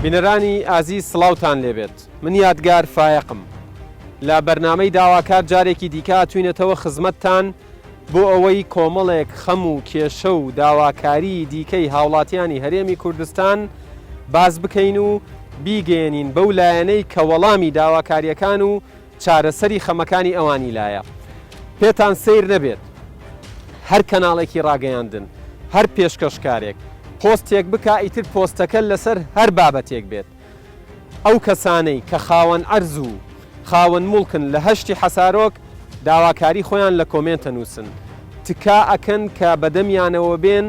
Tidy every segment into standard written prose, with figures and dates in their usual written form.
بینەرانی ئازیز سڵاوتان لێبێت من یادگار فایەقم لە بەرنامەی داواکار جارێکی دیکە هاتوینەتەوە خزمەتتان بۆ ئەوەی کۆمەڵێک خەم و کێشە و داواکاریی دیکەی هاوڵاتیانی هەرێمی کوردستان باس بکەین و بیگەیەنین بەو لایەنەی کە وەڵامی داواکارییەکان و چارەسەری خەمەکانی ئەوانی لایە. پێتان سەیر نەبێت هەر کەناڵێکی ڕاگەیاندن، هەر پێشکەشکارێک پۆستێک بکا ئیتر پۆستەکە لەسەر هەر بابەتێک بێت ئەو کەسانەی کە خاوەن عەرز و خاوەن موڵکن لە هەشتی حەسارۆک داواکاری خۆیان لە کۆمێنت ئەنووسن تکا ئەکەن کە بەدەمیانەوە بێن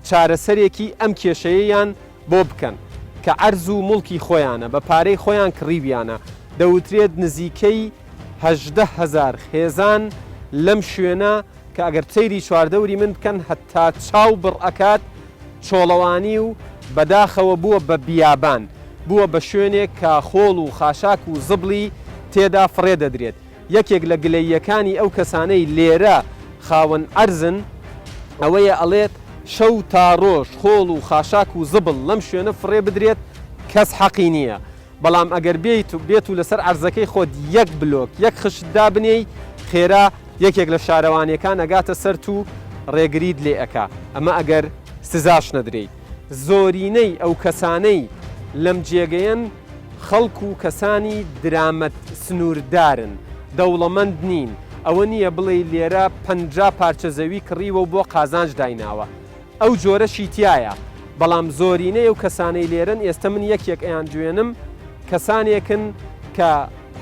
چارەسەرێکی ئەم کێشەیەیان بۆ بکەن کە عەرز و موڵکی خۆیانە بە پارەی خۆیان کڕیویانە دەوترێت نزیکەی 18 هەزار خێزان لەم شوێنە کە ئەگەر سەیری چواردەوری من بکەن هەتا چاو بڕ ئەکات چۆڵەوانی و بەداخەوە بووە بە بیابان، بووە بە شوێنێک کە خۆڵ و خاشاک و زبڵی تێدا فڕێ دەدرێت. یەکێک لە گلەییەکانی ئەو کەسانەی لێرە خاوەن عەرزن ئەوەیە ئەڵێت شەو تا ڕۆژ خۆڵ و خاشاک و زبڵ لەم شوێنە فڕێ بدرێت کەس حەقی نییە بەڵام ئەگەر بێیت و بێت و لەسەر عەرزەکەی خۆت یەک بلۆک یەک خشت دابنێی خێرا یەکێک لە شارەوانیەکان ئەگاتە سەرت و ڕێگریت لێ ئەکا ئەمە ئەگەر سزاش نەدرێیت زۆرینەی ئەو کەسانەی لەم جێگەیەن خەڵک و کەسانی درامەت سنووردارن دەوڵەمەند نین ئەوە نییە بڵێی لێرە 50 پارچە زەوی کڕیوە و بۆ قازانج دایناوە ئەو جۆرەشی تیایە بەڵام زۆرینەی ئەو کەسانەی لێرەن ئێستە من یەک یەک ئەیاندوێنم کەسانێکن کە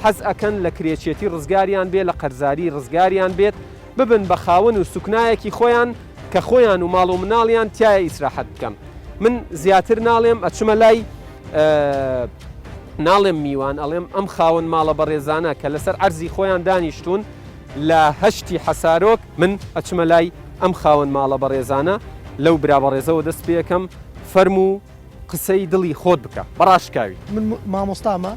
حەز ئەکەن لە کرێچێتی ڕزگاریان بێ لە قەرزاری ڕزگاریان بێت ببن بە خاوەن و سوکنایەکی خۆیان کە خۆیان و ماڵ و مناڵیان تایە ئیسراحەت بکەن من زیاتر ناڵێم ئەچمە لای ناڵێم میوان ئەڵێم ئەم خاوەن ماڵە بەڕێزانە کە لەسەر عەرزی خۆیان دانیشتون لە هەشتی حەسارۆک من ئەچمە لای ئەم خاوەن ماڵە بەڕێزانە لەو برا بەڕێزەوە دەست پێکەم فەرموو قسەی دڵی خۆت بکە بە ڕاشکاوی. من مامۆستامە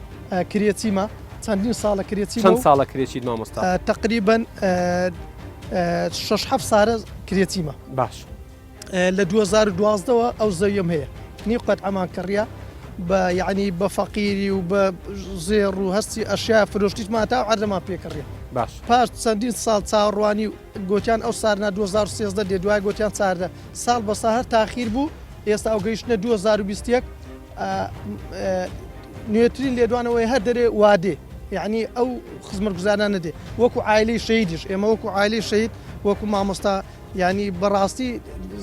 کرێچیمە چەندین ساڵە کرێچیمە چەند ساڵە کرێچیت مامۆستا؟ تەقریبەن شەش حەفت سارە کرێچیمە. باش. لە 2012 وە ئەو زەویەم هەیە نیو قەتعەمان کڕیە بە یعنی بە فەقیری و بە زێڕ و هەستی ئەشیا فرۆشتیشمان تا عەردەمان پێ کڕیە باش پاش چەندین ساڵ چاوەڕوانی و گۆتیان ئەو سارنا 2013 دێ دوای گۆتیان چاردە ساڵ بە سا هەر تاخیر بوو ئێستا ئەو گەیشتنە 2021 نوێترین لێدوانەوەی هەر دەرێ وادێ یعنی ئەو خزمەتگوزارانە دێ وەکو عایلەی شەهیدیش ئێمە وەکو عایلەی شەهید وەکو مامۆستا یانی بەڕاستی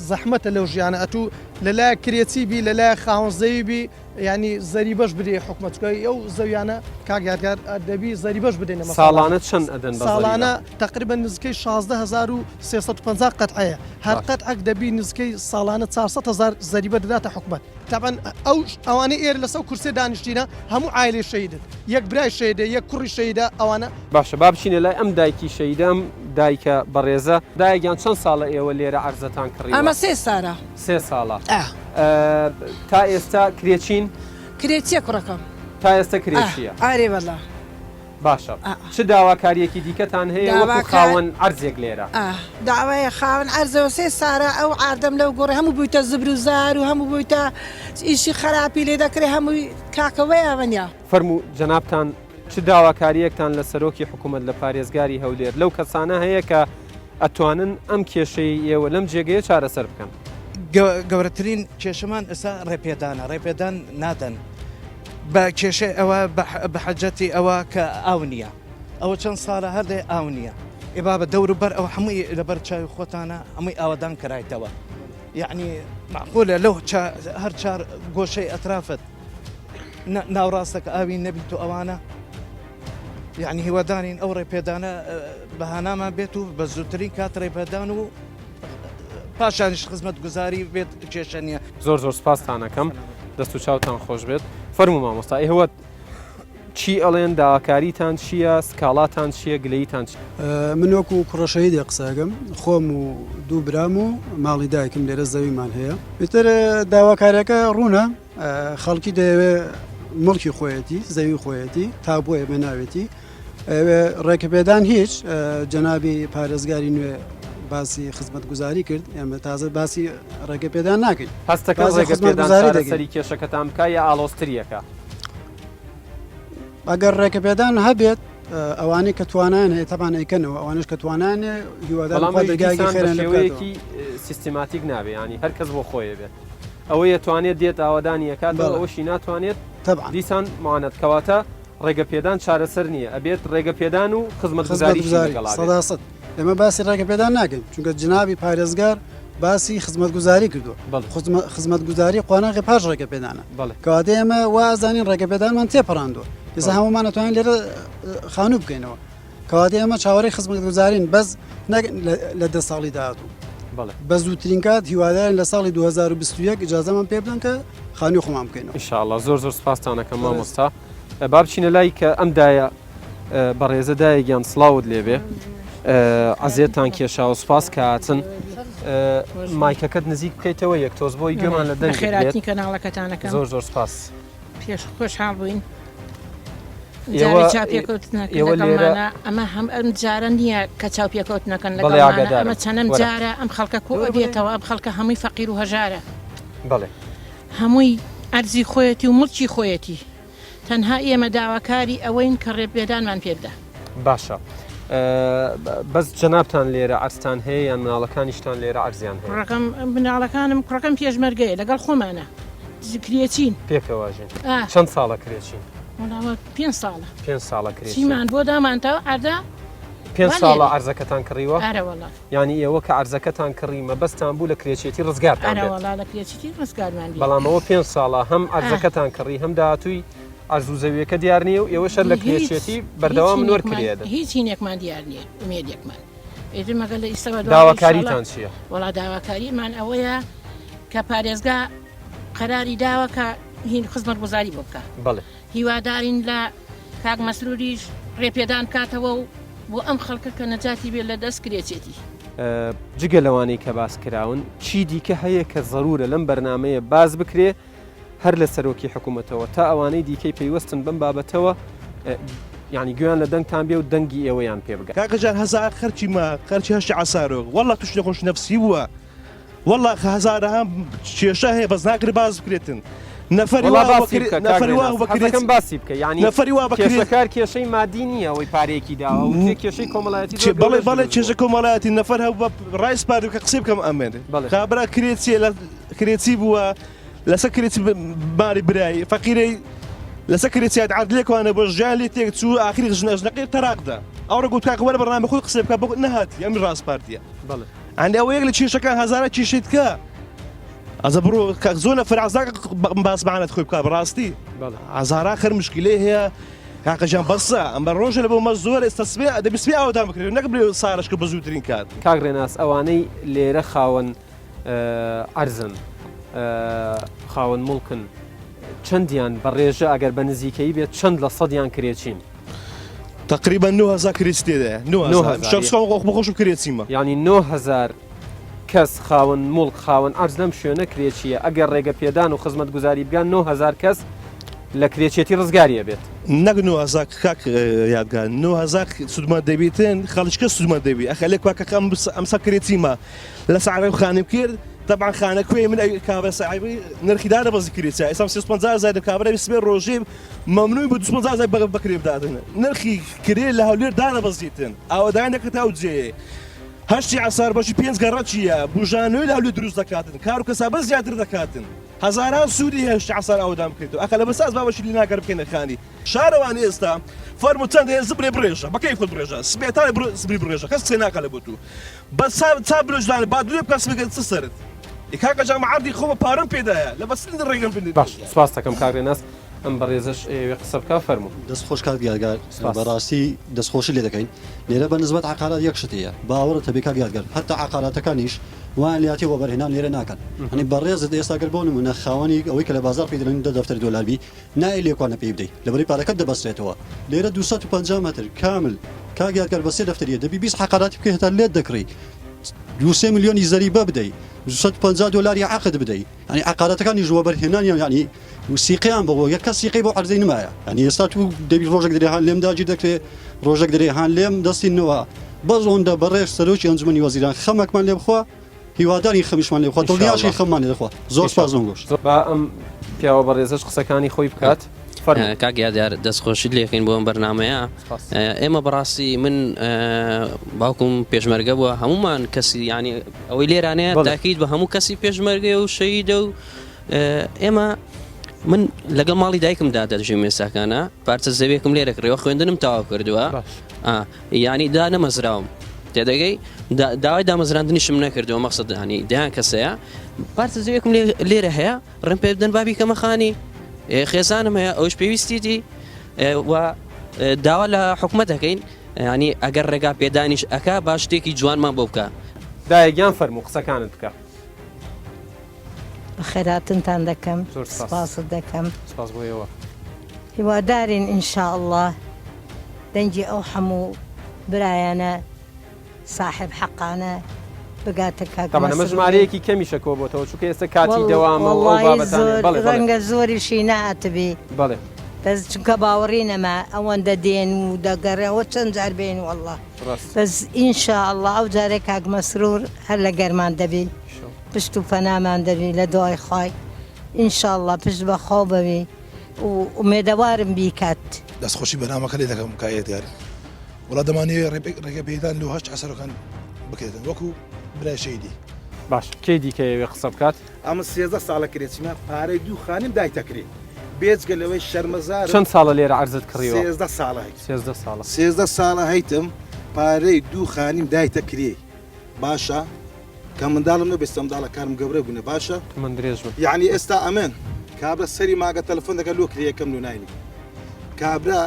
زەحمەتە لەو ژیانە ئەتوو لەلایەک کرێچی بی لەلایەک خاوەن زەوی بی یانی زەریبەش بدەی حکومەت چونکە ئەو زەویانە کاک یادگار دەبی زەریبەش بدەین لە ساڵانە چەند ئەدەن بە زەریبە؟ ساڵانە تقریبا نزیکەی 16350 قەتعەیە هەر قەتعەک دەبی نزیکەی ساڵانە 400 هەزار زەریبە دەداتە حکومەت تەبعەن ئەو ئەوانەی ئێرە لەسەر کورسێ دانیشتینە هەموو عایلەی شەهیدن یەک برای شەهیدە یەک کوڕی شەهیدە ئەوانە. باشە با بچینە لای ئەم دایکی شەهیدە ئەم دایکە بەڕێزە. دایە گیان چەند ساڵە ئێوە لێرە عەرزەتان کڕیوە؟ ئەمە سێ سارە. سێ ساڵە. ئا. تا ئێستا کرێچین؟ کرێچیە کوڕەکەم. تا ئێستا کرێچیە؟ ئا ئارێ وەڵا. باشە چ داواکاریەکی دیکەتان هەیە وەکو خاوەن عەرزێک لێرە؟ داوایە خاوەن عەرزەوە سێ سارە ئەو عاردەم لەو گۆڕێ هەموو بوویتە زبر و زار و هەموو بوویتە ئیشی خراپی لێ دەکرێ هەمووی کاکە وەیا وەنیا. فەرموو جەنابتان چ داواکاریەکتان لە سەرۆکی حکوومەت لە پارێزگاری هەولێر لەو کەسانە هەیە کە ئەتوانن ئەم کێشەیەی ئێوە لەم جێگەیە چارەسەر بکەن؟ گەورەترین کێشەمان ئێستا ڕێپێدانە، ڕێپێدان نادەن بە کێشەی ئەوە بە حەجەتی ئەوە کە ئاو نییە ئەوە چەند ساڵە هەردێ ئاو نییە ئێ بابە دەوروبەر ئەو هەمووی لەبەر چاوی خۆتانە هەمووی ئاوەدان کرایتەوە یعنی معقولە لەو هەر چار گۆشەی ئەترافت ناوڕاستەکە ئاوی نەبیت و ئەوانە یعنی هیوادارین ئەو ڕێپێدانە بەهانامان بێت و بە زووترین کات ڕێپێدان و پاشانیش خزمەتگوزاری بێت کێشە نییە. زۆر زۆر سپاستان ئەکەم دەست و چاوتان خۆش بێت فەرموو مامۆستا ئێوە چی ئەڵێن داواکاریتان چییە سکاڵاتان چییە گلەیتان چییە؟ من وەکو کوڕە شەهیدێ قسەکەم خۆم و دوو برام و ماڵی دایکم لێرە زەویمان هەیە ئیتر داواکاریەکە ڕوونە خەڵکی دەیەوێ مڵکی خۆیەتی زەوی خۆیەتی تا بۆیە بە ناوێتی ئەوێ ڕێکەپێدان هیچ جەنابی پارێزگاری نوێ. باسی خزمەتگوزاری کرد ئێمە تازە باسی ڕێگە پێدان ناکەین. هەستەکەن باسی ڕێگە پێدان خزمەتگوزاری دەکەین. چارەسەری کێشەکەتان بکا یا ئاڵۆزتریەکا؟ ئەگەر ڕێگەپێدان هەبێت ئەوانەی کە توانایان هەیە تەبان ئەیکەنەوە ئەوانش کە توانایان هەیە هیوادارم بەڵام خوا ئەویش دەرگایەکی دیسان بە خێریان لێ بکاتەوە. شێوەیەکی سیستماتیک نابێ یانی هەر کەس بۆ خۆیە بێت ئەوەی ئەتوانێت دێت ئاوەدانی ئەکاتەوە بەڵێ. ئەوەشی ناتوانێت تەبعەن. دیسان معانات کەواتە ڕێگە پێدان چارەسەر نییە ئەبێت ڕێگە پێدان و خزمەتگوزاریشی خزمەتگوزاری لەگەڵا بێت. سەدا سەد ئێمە باسی ڕێگەپێدان ناکەین چونکە جنابی پارێزگار باسی خزمەتگوزاری کردووە بەڵێ. خزمەتگوزاری قۆناغی پاش ڕێگەپێدانە بەڵێ. کەواتە ئێمە وا ئەزانین ڕێگەپێدانمان تێپەڕاندووە ئێستا بەڵێ. هەموومان ئەتوانین لێرە خانوو بکەینەوە کەواتە ئێمە چاوەڕێی خزمەتگوزارین بەس نەک لە دە ساڵی داهاتوو بەڵێ. بە زووترین کات هیوادارین لە ساڵی 2021 ئیجازەمان پێ بدەن کە خانووی خۆمان بکەینەوە. ان شاء اللە زۆر زۆر سپاستان ئەکەم بەڕێز. مامۆستا با بچینە لای کە ئەم دایە بەڕێزە دایە گیان سڵاوت لێبێ عەزێتتان کێشاوە سوپاس کە هاتن مایکەکەت نزیک بکەیتەوە یەک تۆز بۆی گوێمان لە دەنگت بێت بەخێراتنی کەناڵەکەتانەکەم زۆر زۆر سپاس پێش خۆشحاڵ بووین ئێوە جارێ چاوپێکەوتنەکە ئێوە لێرە لەگەڵمانە ئەمە هەم ئەم جارە نییە کە چاوپێکەوتنەکەن بەڵێ لەگەڵمانە ئاگادارم ئەمە چەنەم وەرە جارە ئەم خەڵکە کۆ ئەبێتەوە ئەم خەڵکە هەمووی فەقیر و هەژارە بەڵێ هەمووی ئەرزی خۆیەتی و موڵکی خۆیەتی تەنها ئێمە داواکاری ئەوەین کە ڕێپێدانمان پێ بدا. باشە بەس جەنابتان لێرە عەرزتان هەیە یان مناڵەکانیشتان لێرە عەرزیان هەیە؟ کوڕەکەم مناڵەکانم کوڕەکەم پێشمەرگەیە لەگەڵ خۆمانە کرێچین. پێکەوە ئەژین. چەند ساڵە کرێچین؟ وەڵا پێنج ساڵە. پێنج ساڵە کرێچین. چیمان بۆ دامانتەوە عەردە. پێنج ساڵە عەرزەکەتان کڕیوە؟ ئەرە وەڵا. یانی ئێوە کە عەرزەکەتان کڕی مەبەستتان بوو لە کرێچێتی ڕزگارتان بێت. ئەرەوەڵا لە کرێچێتی ڕزگارمان بێت. بەڵام ئەوە پێنج ساڵە هەم عەرزەکەتان کڕی هەم داهاتووی عەرز و زەویەکە دیار نییە و ئێوەش هەر لە کرێچێتی بەردەوامن وەر کرێ ئەدەن. هیچ هینێکمان دیار نییە ئومێدێکمان ئیتر مەگەر لە ئیستەوە دوای داواکاریتان چییە؟ وەڵا داواکاریمان ئەوەیە کە پارێزگا قەراری داوە کە هین خزمەتگوزاری بۆ بکا. بەڵێ. هیوادارین لە کاک مەسروریش ڕێپێدان بکاتەوە و بۆ ئەم خەڵکە کە نەجاتی بێت لە دەست کرێچێتی. جگە لەوانەی کە باس کراون چی دیکە هەیە کە زەرورە لەم بەرنامەیە باس بکرێ هەر لە سەرۆکی حکوومەتەوە تا ئەوانەی دیکەی پەیوەستن بەم بابەتەوە یعنی گوێیان لە دەنگتان بێ و دەنگی ئێوەیان پێ بگات. کاکە جان هەزار خەرکی ما خەرکی هەشتی عەسارۆک واللە توشی نەخۆشی نەفسی بووە واللە هەزارەها کێشە هەیە بەس ناکرێ باس بکرێتن نەفەری وەڵا وا باسی بەکرێ بکە کاک نەفەری وا ڕێناس بەکرێ حەزەکەم باسی بکە یعنی نەفەری وا بەکرێ کێشەکار کێشەی مادی نییە ئەوەی پارەیەکی داوە وترێ کێشەی کۆمەڵایەتی زۆر بەڵێ گەورەش بەڵێ دروست کێشە بووە کۆمەڵایەتی نەفەر هەبوو بە ڕای سپاردم کە قسەی بکەم ئەمن بەڵێ کابرا کرێچیە لە کرێچی بووە لەسەر کرێچی ماڵی برای فەقیرەی لەسەر کرێچیات عەدلێکوانە بۆ ژیان لێ تێک چوو ئاخری ژنە ژنەکەی تەراقدا ئەو ڕە گوت کاکە وەرە بەرنامە خۆی قسەی بکە بۆ نەهاتی ئەم ڕاسپاردیە بەڵێ ئەندی ئەوە یەک لە کێشەکان هەزارە کێشەی تکە ئەزە بڕۆ کاک زۆر نەفەر عەزاک باس مەعانەت خۆی بکە بەڕاستی هەزارا خەر مشکلەی هەیە کاکە ژیان بەسە ئەم بە ڕۆژە لە بۆ مە زۆر ئێستا سبێ دەبی سبێ ئاوەدان بکرێت نەک بلێ سارش کە بە زووترین کات. کاک ڕێناس ئەوانەی لێرە خاوەن عەرزن خاوەن موڵکن چەندیان بە ڕێژە ئەگەر بە نزیکەیی بێت چەند لە سەدیان کرێچین؟ تقریبا 9000 کرێچی تێدایە 9000 شەم خۆ بەخۆشم کرێچیمە یعنی 9000 کەس خاوەن موڵک خاوەن عەرز لەم شوێنە کرێچیە ئەگەر ڕێگە پێدان و خزمەتگوزاری بگان 9000 کەس لە کرێچێتی ڕزگاری ئەبێت. نەک 9000 کاک یادگار 9000 سوودمەند دەبیتن خەڵکە سوودمەند دەبی ئەخە لێ کاکە ئەم ئەمسا کرێچیمە لە سعرم خانم کرد تەبعەن خانە کوێ من ئەوی کابرا ساحبی نرخی دانەبەزی کرێچە ئێستا 350 هەزار کابرا سبێ ڕۆژێ مەمنوعی بە 250 هەزار بە کرێ بداتن نرخی کرێ لە هەولێر دانەبەزیتن ئاوەدانی دەکرێتە ئەو جێیە هەشتی عەسار بەشی پێنج گەڕەکیە بوژانەوەی لە هەولێر دروست دەکاتن کار و کەسابەت زیاتر دەکاتن هەزاران سوودی هەیە هەشتی عەسار ئاوەدان بکرێتەوە ئەخە لە بەساز بابەشی لێ ناکەر بکەینە خانی شارەوانی ئێستا فەرموو چەند هەیە زبرێ بڕێژە بە کەیف خۆت بڕێژە سبێتانێ زبری بڕێژە کەس قسەی ناکا لە بۆ تو بەس چا بلۆجدانە با دوێ بکا سبێ چ سەرت ئێ کاکە جان مە عەردی خۆمە پارەم پێدایە لە بەس ڕێگەم پێ باش سپاست دەکەم کاک ڕێناس ئەم بەڕێزەش ئەیەوێ قسە بکا فەرموو. دەست خۆش کاک یادگار سپاس. بەڕاستی دەست خۆشی لێ دەکەین لێرە بە نسبەت عەقارات یەک شت هەیە باوەڕت هەبێ کاک یادگار هەتا عەقاراتەکانیش وایان لێهاتیە وەبەرهێنان لێرە ناکەن یانی بەڕێزت ئێستا گەر بۆ نمونە خاوەنی ئەوەی کە لە بازاڕ پێی دەڵێن دە دەفتەر دۆلار بی نایەی لێکوانە پێی بدەی لەبەرەی پارەکەت دەبەسترێتەوە لێرە 250 مەتر کامل کاک یادگار بە سێ دەفتەریە دەبی 20 عەقاراتی بکەی هەتا لێت دەکڕی دوو سێ ملیۆنی زەریبە بدەی 250 دۆلاری عەقد بدەی یانی عەقاراتەکانیش وەبەرهێنانیان یانی سیقەیان بەوە یەک کەس سیقەی بۆ عەرزەی نمایە یانی ئێستا تو دەبی ڕۆژێک دەرێ هان لێم داگیر دەکرێ ڕۆژێک دەرێ هان لێم دەستینەوە. بەس ئەوەندە بەڕێز سەرۆکی ئەنجومەنی وەزیران خەمەکمان لێ بخوا هیوادارین خەمیشمان لێ بخوا دڵنیاشین خەممان لێ دەخوا زۆر سپاس بۆم گۆشت. با ئەم پیاوە بەڕێزەش قسەکانی خۆی بکات. فەرموو. کاک یادیار دەست خۆشیت لێکەین بۆ ئەم بەرنامەیە ئێمە بەڕاستی من باوکم پێشمەرگە بووە هەمومان کەسی ینی ئەوەی لێرانەیە داکیت بە هەموو کەسی پێشمەرگەیە و شەیدە و ئێمە من لەگەڵ ماڵی دایکمدا دەژیم ئێستاکانە پارچە زەویەکم لێرە کڕیوە خوێندنم تەواو کردووە یانی دا نەمەزراوم تێدەگەی داوای دامەزراندنیشم نەکردووە مەقصد ینی دەیان کەسەیە پارچە زەویەکم لێرە هەیە ڕێم پێ بدەن بابی کەمە خانی خێزانم هەیە ئەوش پێویستیتی و داوا لە حکومەت دەکەین ینی ئەگەر ڕێگا پێدانیش ئەک با شتێکی جوانمان بۆ بکە دایە گیان فەرموو قسەکانت بکە. بەخێراتنتان دەکەم زۆر سپاس. سپاست دەکەم سپاس بۆ ئێوە. هیوادارین ان شاء اللە دەنگی ئەو حەموو برایانە ساحێب حەقانە بگاتە کاک تەبعەن ئەمە مەسرور. ژمارەیەکی کەمیشە کۆبۆتەوە چونکە ئێستا کاتی دەوامە و ئەو وەڵڵاهی بابەتانەیە زۆر بەڵێ بەڵێ. ڕەنگە زۆریشی نەهاتبی بەڵێ. بەس چونکە باوەڕی نەما ئەوەندە دێن و دەگەڕێن چەند جار بێن وەڵڵا ڕاست. بەس ان شاء اللە ئەو جارەی کاک مەسرور هەر لەگەرمان دەبی. پشت و پەنامان دەبی لە دوای خوای ان شاءاللە پشت بە خوا بەوی و ئومێدەوارم بیکات. دەست خۆشی بەرنامەکە لێ دەکەم کاک یادگار وەڵا دەمانەوێ ڕێگە پێدان لۆ هەشت عەسەرەکان بکرێتن وەکو برای شەهیدی. باش کێی دیکە ئەیەوێ قسە بکات؟ ئەمن 13 ساڵە کرێچیمە پارەی دوو خانیم دایتە کرێ بێجگە لەوەی شەرمەزارم. چەند ساڵە لێرە عەرزت کڕیوە؟ 13 ساڵە هەیتم. 13 ساڵە. 13 ساڵە هەیتم پارەی دوو خانیم دایتە کرێ باشە کە منداڵم نەبێ ئێستا منداڵەکانم گەورە بوونە باشە تەمەن درێژ بن یعنی ئێستا ئەمن کابرا سەری ماگە تەلەفۆن دەکە لۆ کرێیەکەم لۆ ناینی کابرا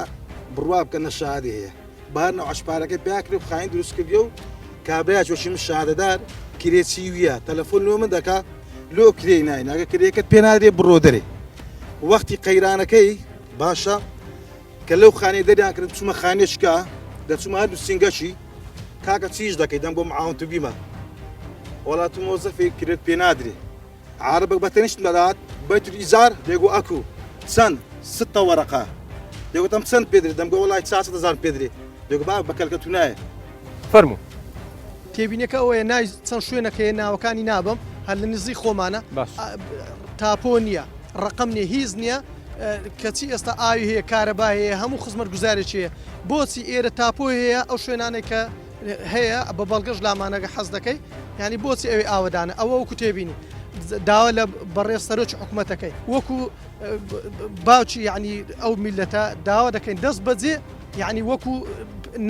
بڕوا بکە نە شادی هەیە بار نە عشپارەکەی پیاکرێ و خاین دروست کردی و کابرا جۆشی من شادەدار کرێچی ویە تەلەفۆن لۆ من دەکا لۆ کرێی ناین ئەگە کرێکەت پێ نادرێ بڕۆ دەرێ وەختی قەیرانەکەی باشە کە لەو خانەی دەریان کردم چوومە خانێشکە دەچوومە هەردوو سینگەشی کاکە چیش دەکەی دەم بۆ معاون طبیمە وەڵا تو مۆزەفی کرێت پێ نادرێ عارەبەک بە تەنیشت دەدات بەیت ئیزار دەگو ئەکو چەند ستە وەرەقە دەگوتم چەند پێدرێ دەمگۆ وەڵای چاسە دەزان پێدرێ دەگو با بە کەلکە تو نایە فەرموو. تێبینیەکە ئەوەیە ناوی چەند شوێنەک هەیە ناوەکانی نابەم هەر لە نزیک خۆمانە باش. تاپۆ نییە ڕقم نییە هیچ نییە کەچی ئێستا ئاوی هەیە کارەبا هەیە هەموو خزمەتگوزارێکی هەیە بۆچی ئێرە تاپۆی هەیە ئەو شوێنانەی کە هەیە بە بەڵگەش لامانەگە حەز دەکەی یعنی بۆچی ئەوێ ئاوەدانە ئەوە وەکو تێبینی داوا لە بەڕێز سەرۆکی حکوومەتەکەی وەکو باوکی یعنی ئەو میلەتە داوا دەکەین دەست بەجێ یعنی وەکو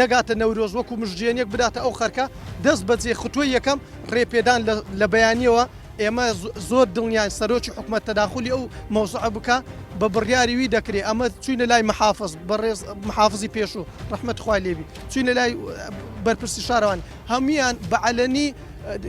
نەگاتە نەورۆز وەکو مژدێنێک بداتە ئەو خەرکە دەست بەجێ ختوی یەکەم ڕێپێدان لە بەیانیەوە ئێمە زۆر دڵنیاین سەرۆکی حکومەت تەداخولی ئەو مەوزوعە بکا بە بڕیاری وی دەکرێ ئەمە چوینە لای محافز بەڕێز محافزی پێشوو ڕەحمەت خوای لێبی چوینە لای بەرپرسی شارەوانی هەمویان بە عەلەنی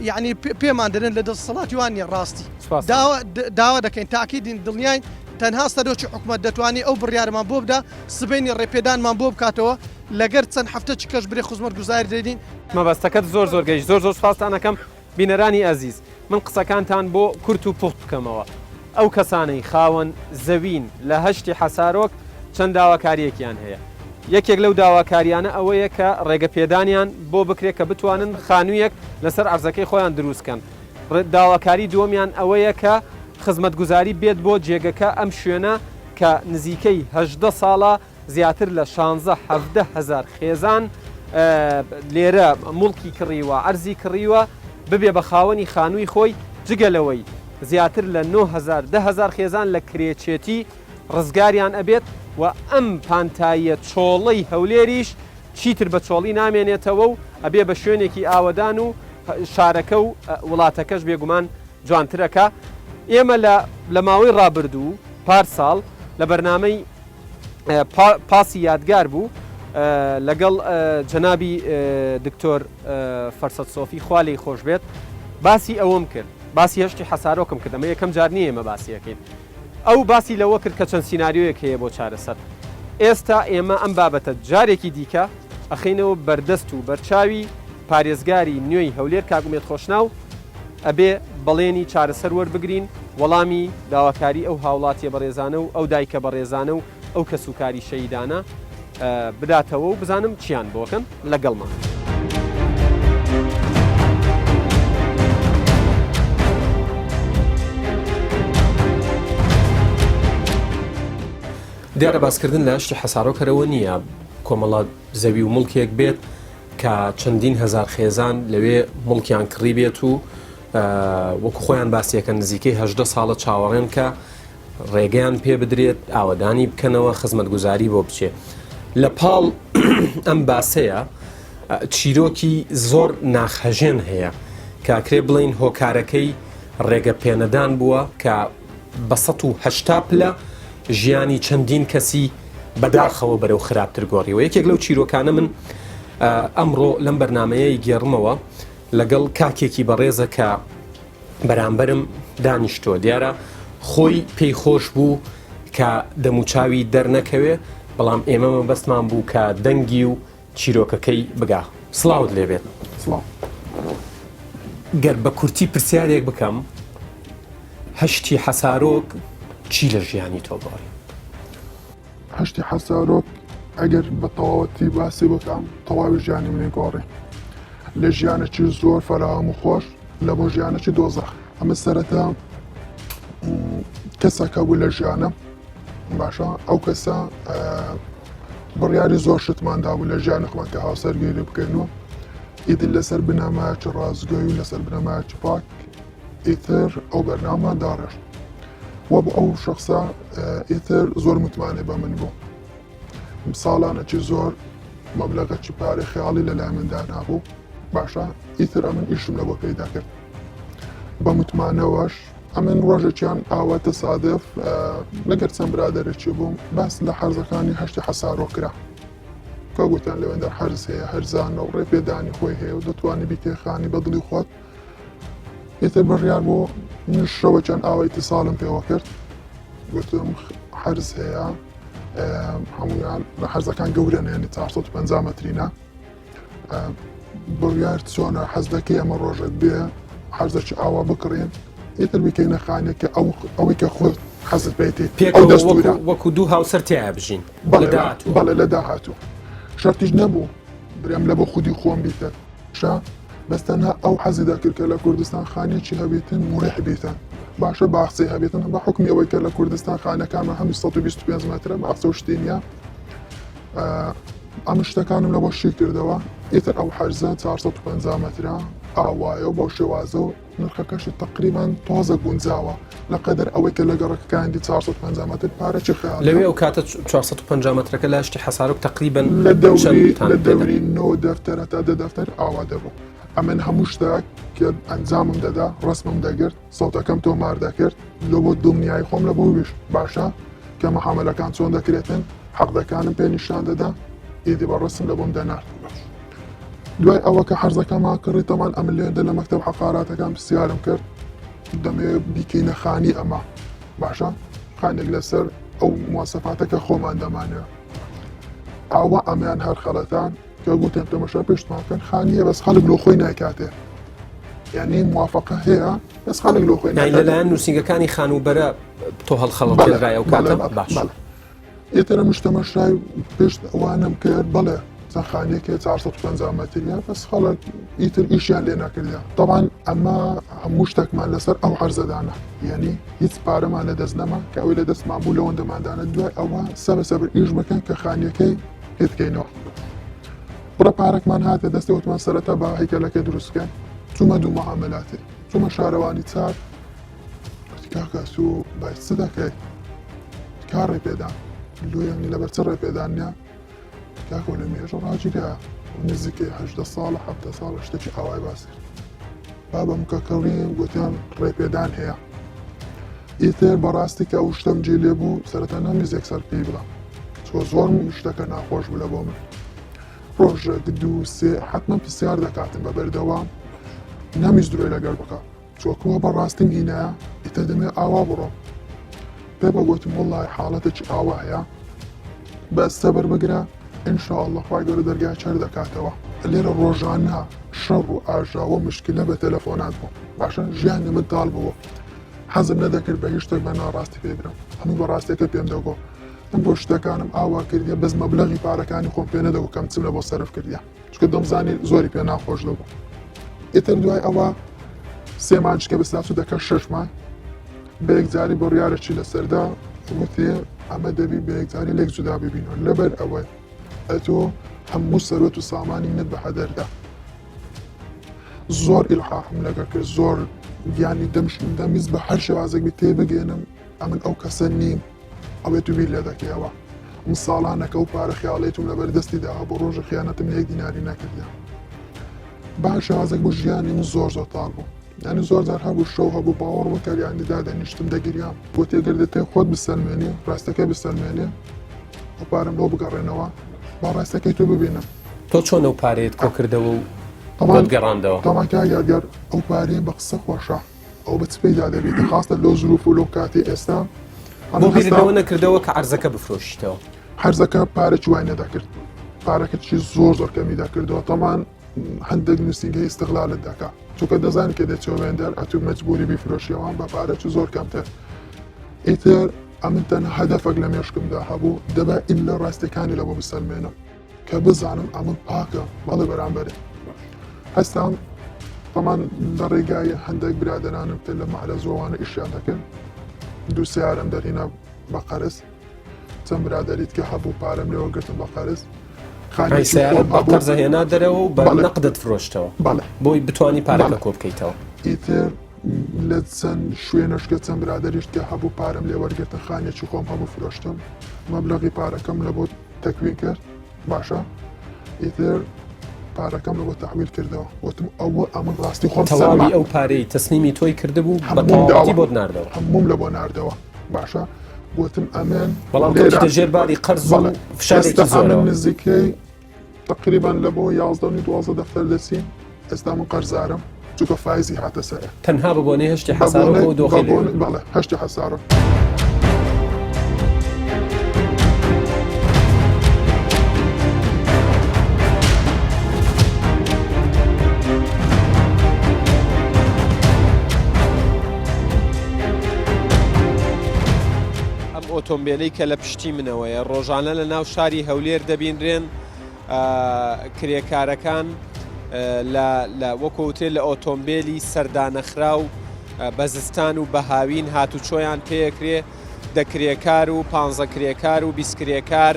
یعنی پێمان دەرێن لە دەسەڵاتی وان نیە ڕاستی داوا داوا دەکەین تاکیدین دڵنیاین تەنها سەرۆکی حکومەت دەتوانێت ئەو بڕیارمان بۆ بدا سبەینی ڕێپێدانمان بۆ بکاتەوە لەگەر چەند هەفتە چ کەش برێ خزمەت گوزاری دەدین. مەبەستەکەت زۆر زۆر گەیشت زۆر زۆر سوپاستان ئەکەم بینەرانی ئەزیز من قسەکانتان بۆ کورت و پوخت بکەمەوە ئەو کەسانەی خاوەن زەوین لە هەشتی حەسارۆک چەند داواکاریەکیان هەیە یەکێک لەو داواکاریانە ئەوەیە کە ڕێگە پێدانیان بۆ بکرێت کە بتوانن خانوویەک لەسەر عەرزەکەی خۆیان دروست کەن داواکاری دووەمیان ئەوەیە کە خزمەتگوزاری بێت بۆ جێگەکە ئەم شوێنە کە نزیکەی 18 ساڵە زیاتر لە شانزە 17 هەزار خێزان لێرە موڵکی کڕیوە، عەرزی کڕیوە، ببێ بە خاوەنی خانووی خۆی، جگە لەوەی زیاتر لە 9000 10,000 خێزان لە کرێچێتی ڕزگاریان ئەبێت و ئەم پانتاییە چۆڵەی هەولێریش چیتر بە چۆڵی نامێنێتەوە و ئەبێ بە شوێنێکی ئاوەدان و شارەکە و وڵاتەکەش بێگومان جوانترەکە. ئێمە لە لە ماوەی ڕابردوو پار ساڵ لە بەرنامەی پاسی یادگار بوو لەگەڵ جەنابی دکتۆر فەرسەت سۆفی خوا لێی خۆش بێت باسی ئەوەم کرد باسی هەشتی حەسارۆکم کرد ئەمە یەکەم جار نییە ئێمە باسیەکەین ئەو باسی لەوە کرد کە چەند سیناریۆیەک هەیە بۆ چارەسەر ئێستا ئێمە ئەم بابەتە جارێکی دیکە ئەخینەوە بەردەست و بەرچاوی پارێزگاری نوێی هەولێر کاک ئومێد خۆشناو ئەبێ بەڵێنی چارەسەر وەربگرین، وەڵامی داواکاری ئەو هاوڵاتیە بەڕێزانە و ئەو دایکە بەڕێزانە و ئەو کەسوکاری شەهیدانە بداتەوە و بزانم چیان بۆکەن لەگەڵمان. دیارە باسکردن لە هەشتی حەسارۆک هەرەوە نییە کۆمەڵە زەوی و موڵکێک بێت کە چەندین هەزار خێزان لەوێ موڵکیان کڕی بێت و وەکو خۆیان باسیەکەن نزیکەی هەژدە ساڵە چاوەڕێن کە ڕێگەیان پێ بدرێت ئاوەدانی بکەنەوە خزمەتگوزاری بۆ بچێ لە پاڵ ئەم باسەیە چیرۆکی زۆر ناخهەژێن هەیە کاکرێ بڵین هۆکارەکەی ڕێگە پێنەدان بووە کە بە 180 پلە ژیانی چەندین کەسی بەداخەوە بەرەو خراپتر گۆڕیوە یەکێک لەو چیرۆکانە من ئەمڕۆ لەم بەرنمەیەی گێڕمەوە لەگەڵ کاکێکی بەڕێزە کە بەرامبەرم دانیشتووە دیارە خۆی پێی خۆش بوو کە دەموچاوی دەرنەکەوێ بەڵام ئێمە مەبەستمان بوو کە دەنگی و چیرۆکەکەی بگا سڵاوت لێبێت سڵاو. گەر بە کورتی پرسیارێک بکەم هەشتی حەسارۆک چی لە ژیانی تۆ گۆڕی؟ هەشتی حەسارۆک ئەگەر بە تەواوەتی باسی بکەم تەواوی ژیانی منی گۆڕی لە ژیانێکی زۆر فەراهەم و خۆش لە بۆ ژیانێکی دۆزەخ ئەمە سەرەتا کەسەکە بوو لە ژیانم باشە ئەو کەسە بڕیاری زۆر شتمان دابوو لە ژیانی خۆمان کە هاوسەرگیری بکەین و ئیتر لەسەر بنەمایەکی ڕاستگۆی و لەسەر بنەمایەکی پاک ئیتر ئەو بەرنامە داڕێشت و بۆ ئەو شخصە ئیتر زۆر متمانەی بە من بوو ساڵانەکی زۆر مەبلەغەکی پارەی خەیاڵی لە لای من دانابوو باشە ئیتر ئەمن ئیشم لە بۆ پەیدا کرد بە متمانەوەش ئەمن ڕۆژێکیان ئاوا تەسادف لەگەر چەند برادەرێکی بووم باس لە حەرزەکانی هەشتی حەسارۆ کرا کە گوتیان لەوێندە حەرز هەیە هەرزانە و ڕێپێدانی خۆی هەیە و دەتوانانی بیکێخانی بە دڵی خۆت ئیتر بڕیار بۆ من شەوەکیان ئاوا ئیتیساڵم پێوە کرد گوتم حەرز هەیە هەمویان لە حەرزەکان گەورەن یعنی 450 مەترینە بڕیار چۆنە حەز دەکەی ئەمە ڕۆژێک بێ حەزەکی ئاوا بکڕین ئیتر بیکەینە خانێک کە ئەو ئەوەی کە خۆت حەزت پێیتی پێکەوە دەستورە وەکو دوو هاوسەر تیایا بژین بەڵێ داهاتوو بەڵێ لە داهاتوو شەرتیش نەبوو برێم لە بۆ خودی خۆم بیتە شا بەس تەنها ئەو حەزی دەکرد کە لە کوردستان خانێکی هەبێتن مریح بیتن باشە باخچەی هەبێتن بە حکمی ئەوەی کە لە کوردستان خانەکانمان هەموو 125 مەترە باخچە و شتی نییە ئەم شتەکانم لە بۆ شی کردەوە ئیتر ئەو حەرزە 450 مەترە ئاوایە و بەو شێوازە و نرخەکەشی تقریبان تۆزە گونجاوە لە قەدەر ئەوەی کە لە گەڕەکەکانی دی 450 مەتر پارەکی خەیاڵیە. لەوێ ئەو کاتە 450 مەترەکە لە هەشتی حەسارۆک تقریبا لە دەوری چەندتان لە پێ دەدا؟ دەوری نۆ دەفتەر هەتا دە دەفتەر ئاوا دەبوو. ئەمن هەموو شتێک کە ئەنجامم دەدا ڕەسمم دەگرت سەوتەکەم تۆمار دەکرد لۆ بۆ دڵنیایی خۆم لە بۆ ویش باشە کە محامەلەکان چۆن دەکرێتن حەقدەکانم پێ نیشان دەدا ئیدی بە ڕەسم لە بۆم دەنارد. دوای ئەوە کە حەرزەکەمان کڕی تەمان ئەمن لێندە لە مەکتەب عەقاراتەکان پرسیارم کرد دەمەوێت بیکەینە خانی ئەمە باشە خانێک لەسەر ئەو مواسەفاتە کە خۆمان دەمانەوێت ئاوا ئەمیان هەر خەڵەتان کە گوتیان تەمەشا پێشتمان بکەن خانیە بەس خەڵک لۆ خۆی نایکاتێ یعنی موافقە هەیە بەس خەڵک لۆ خۆی یانی لەلایەن نووسینگەکانی خانووبەرە تۆ هەڵخەڵەتێنرای ئەو کاتە باش ئیتر ئەمش تەمەشای پشت ئەوانم کرد بەڵێ چەند خانیەک هەیە 450 مەتریە بەس خەڵک ئیتر ئیشیان لێ نەکردە تەبان ئەمە هەموو شتێکمان لەسەر ئەو عەرزەدانە یعنی هیچ پارەمان لە دەست نەما کە ئەوەی لە دەستمان بوو لەوەندەماندانە دوای ئەوە سەبە سەبر ئیش بکەن کە خانیەکەی هێتکەینەوە بڕە پارەکمان هاتە دەستی وتمان سەرەتا با هەیکەلەکە دروست بکەن چوومە دوو معاملاتی چوومە شارەوانی چاک گوتی کاکە سوو باش چ دەکەی کا ڕێپێدان لۆ یانی لەبەر چ ڕێپێدان نییە کاکۆ لە مێژە ڕاگیرا نزیکەی هەژدە ساڵە حەفتە ساڵە شتێکی ئاوای باس کرد بابم کە کڕیم گوتیان ڕێپێدان هەیە ئیتر بەڕاستی کە ئەو شتەم جێ لێ بوو سەرەتا نامیز یەکسەر پێی بڵام چۆ زۆر شتەکە ناخۆش بوو لە بۆ من ڕۆژێک دوو سێ حتمما پرسیار دەکاتن بە بەردەوام نامیز درۆی لەگەڵ بکە چۆکوە بە ڕاستیم هینایە ئیتر دەمێ ئاوا بڕۆم پێ بە گوتم وەڵڵاهی حاڵەتێکی ئاوا هەیە بەس سەبر بگرە ان شاء اللە خوای گەورە دەرگای چەر دەکاتەوە لێرە ڕۆژانە شەڕ و ئاژاوە مشکلە بە تەلەفۆنات بوو باشە ژیانی من تاڵ بوو حەزم نەدەکرد بە هیچ شتێک بە ناڕاستی پێ برم هەموو بە ڕاستیەکە پێم دەگۆ من بۆ شتەکانم ئاوا کردیە بەس مەبلەغی پارەکانی خۆم پێ نەدەگۆ کەم چم لە بۆ سەرف کردیە چونکە دەمزانی زۆری پێ ناخۆش دەبوو ئیتر دوای ئەوە سێ مانج کە بەساچ دەکە شەش مانگ بە یەکجاری بڕیارەکی لەسەردا وتی. ئەمە دەبی بە یەکجاری لێک جودا ببینەوە لەبەر ئەوەی ئەتۆ هەموو سەرۆت و سامانی منت بە هەدەردا زۆر ئیلحاحم لەگەڵ کرد زۆر گیانی دەمشتم دەمیست بە هەر شێوازێک بێت تێبگەێنم ئەمن ئەو کەسە نیم ئەوێت و بیر لێ دەکەیەوە من ساڵانەکە و پارە خیاڵێتم لەبەر دەستی دا بۆ ڕۆژە خیانەتم لە یەک دیناری نەکردە بە شێوازێک بوو ژیانی من زۆر زۆر تاڵ بوو یعنی زۆر جار هەبوو شەو هەبوو باوەڕ بکەر یعنی دادەنیشتم دەگریام بۆ تێگەر دەتێ خۆت بسەلمێنی ڕاستەکە بسەلمێنێ ئەو پارەم لۆ بگەڕێنەوە با ڕاستەکەی تۆ ببینم. تۆ چۆن ئەو پارەیەت کۆکردەوە و بۆت گەڕاندەوە؟ تەبعەن کاک یادگار ئەو پارەیە بە قسە خۆشە ئەو بە چ پەیدا دەبێت خاستە لۆ زروف و لۆ کاتی ئێستا بۆ بیرت لەوە نەکردەوە کە عەرزەکە بفرۆشیتەوە؟ عەرزەکە پارەکی وای نەدەکرد پارەکە چی زۆر زۆر کەمی دەکردەوە تەمان هەندێک نووسینگەی ئیستغلالت دەکا چونکە دەزانانی کە دەچەوە وێندەر ئەتوو مەجبوری بیفرۆشیەوە بە پارەکی زۆر کەمتر ئیتر ئەمن تەنها هەدەفەک لە مێشکمدا هەبوو دەبا ئیلا ڕاستیەکانی لەبۆ بسەلمێنم کە بزانم ئەمن پاکە بەڵێ بەرامبەرێ هەستام تەمان لە ڕێگای هەندێک برادەرانم کە لە مەعرە زۆوانە ئیشیان دەکرد دوو سیارم دەرهینا بە قەرز چەند برادەریت کە هەبوو پارەم لێوە گرتم بە قەرز خانیسیارت بە قەرزە هێنا دەرەوە و بە نەقدت فرۆشتەوە بەڵێ بۆی بتانی پارەکە کۆ بکەیتەوە ئیتر لە چەند شوێنەش کە چەند برادەریشت کە هەبوو پارەم لێ وەرگرتن خانێکی خۆم هەبوو فرۆشتم مەبلەغی پارەکەم لە بۆ تەکوین کرد باشە ئیتر پارەکەم لە بۆ تەحویل کردەوە وتم ئەوە ئەمن ڕاستی خۆم تەواوی ئەو پارەی تەسلیمی تۆی کردبوو بە تەواوەتی بۆت ناردەوە هەمووم لە بۆ ناردەوە باشە وتم ئەمن بەڵام کەوتیتە ژێر باری قەرز و فشارێکی زۆرەوە نزیکەی تقریبا لە بۆ 11 و 12 دەفتەر دەچین ئێستا من قەرزارم چونکە فایزی هاتە سەرێ تەنها بە بۆنەی هەشتی حەسارۆک و دۆخی لێ بەڵێ هەشتی حەسارۆک. ئەم ئۆتۆمبێلەی کە لە پشتی منەوەیە ڕۆژانە لە ناو شاری هەولێر دەبینرێن کرێکارەکان لە وەکو وترێ لە ئۆتۆمبێلی سەردانەخراو بە زستان و بە هاوین هاتوچۆیان پێکرێ دە کرێکار و پانزە کرێکار و 20 کرێکار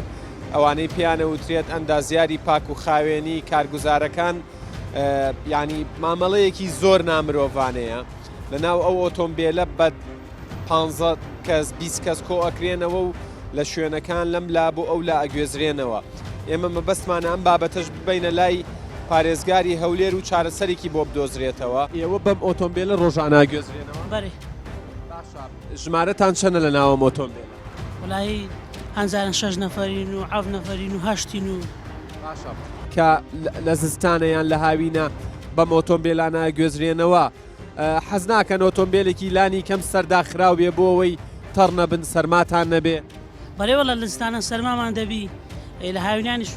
ئەوانەی پێیانە وترێت ئەندازیاری پاک و خاوێنی کارگوزارەکان ینی مامەڵەیەکی زۆر نامرۆڤانەیە لە ناو ئەو ئۆتۆمبیلە بە پانزە کەس 20 کەس کۆ ئەکرێنەوە و لە شوێنەکان لەم لا بۆ ئەو لا ئەگوێزرێنەوە. ئێمە مەبەستمانە ئەم بابەتەش ببەینە لای پارێزگاری هەولێر و چارەسەرێکی بۆ بدۆزرێتەوە. ئێوە بەم ئۆتۆمبێلە ڕۆژانە ئەگوێزرێنەوە؟ بەرێ. باشە ژمارەتان چەنە لە ناو ئەم ئۆتۆمبێلە؟ وەڵایی هەنجاران شەش نەفەرین و حەفت نەفەرین و هەشتین و. باشە کە لە زستانە یان لە هاوینە بەم ئۆتۆمبێلانە ئەگوێزرێنەوە حەز ناکەن ئۆتۆمبێلێکی لانی کەم سەرداخراو بێ بۆ ئەوەی تەڕ نەبن سەرماتان نەبێ؟ بەڵێ وەڵا لە زستانان سەرمامان دەبی لە هاوینانیش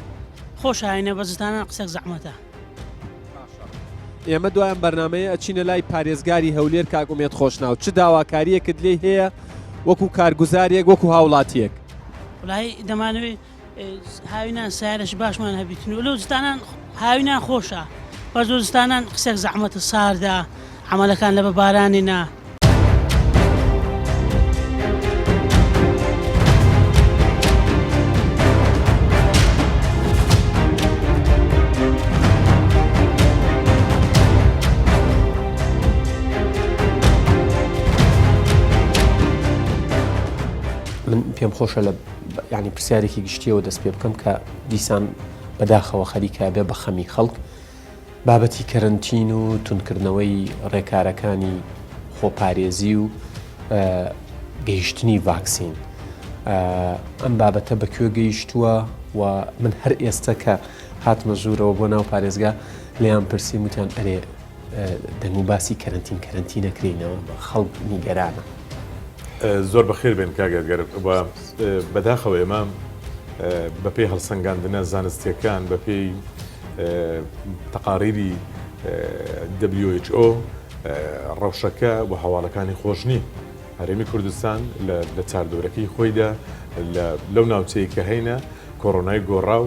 خۆش هاوینە بە زستانان قسەک زەحمەتە. ئێمە دوای ئەم بەرنامەیە ئەچینە لای پارێزگاری هەولێر کاک ئومێد خۆشناو چ داواکاریەکت لێی هەیە وەکو کارگوزارێک وەکو هاوڵاتیەک؟ وەڵایی دەمانەوێ هاوینان سیارەش باشمان هەبیتن و لەو زستانان هاوینان خۆشە بەس لەو زستانان قسێک زەحمەتە ساردە عەمەلەکان لە بە بارانی نا. من پێم خۆشە لە یانی پرسیارێکی گشتیەوە دەست پێ بکەم کە دیسان بەداخەوە خەریکە بێ بە خەمی خەڵک بابەتی کەرنتین و توندکردنەوەی ڕێکارەکانی خۆپارێزی و گەیشتنی ڤاکسین ئەم بابەتە بە کوێ گەیشتووە و من هەر ئێستا کە هاتمە ژوورەوە بۆ ناو پارێزگا لێیان پرسیم وتیان ئەرێ دەنگ و باسی کەرنتین کەرنتی نەکرینەوە خەڵک نیگەرانە. زۆر بەخێر بێن کاک ئەدگەر و بەداخەوە ئێمە بەپێی هەڵسەنگاندنە زانستیەکان بەپێی تەقاریری WHO ڕەوشەکە و هەواڵەکانی خۆش نین. هەرێمی کوردستان لە چاردەورەکەی خۆیدا لەو ناوچەیە کە هەینە کۆرۆنای گۆڕاو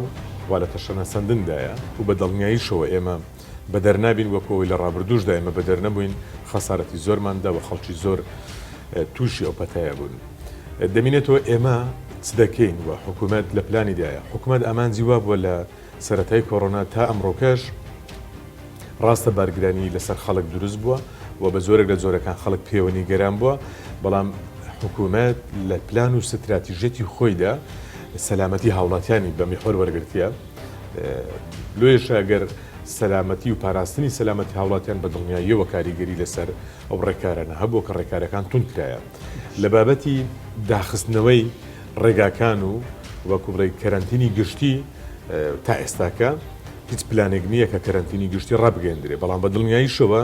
و لە تەشەنەسەندندایە و بە دڵنیاییشەوە ئێمە بەدەر نابین وەکو ئەوەی لە ڕابردووشدا ئێمە بەدەر نەبووین، خەسارەتی زۆرمان دا و خەڵکی زۆر تووشی ئەو پەتایە بوون. دەمینێتەوە ئێمە چ دەکەین و حکوومەت لە پلانیدایە؟ حکوومەت ئامانجی وابووە لە سەرەتای کۆرۆنا تا ئەمڕۆکەش ڕاستە بارگرانی لەسەر خەڵک دروست بووە و بە جۆرێک لە جۆرەکان خەڵک پێوە نیگەران بووە، بەڵام حکوومەت لە پلان و ستراتیژیەتی خۆیدا سەلامەتی هاوڵاتیانی بە میحوەر وەرگرتیە. لۆیەشە گەر سەلامەتی و پاراستنی سەلامەتی هاوڵاتیان بە دڵنیاییەوە کاریگەری لەسەر ئەو ڕێکارانە هەبووە کە ڕێکارەکان توند کرایە. لە بابەتی داخستنەوەی ڕێگاکان و وەکو بڵێی کەرەنتینی گشتی تا ئێستاکە هیچ پلانێک نییە کە کەرەنتینی گشتی ڕابگەیەندرێ، بەڵام بە دڵنیاییشەوە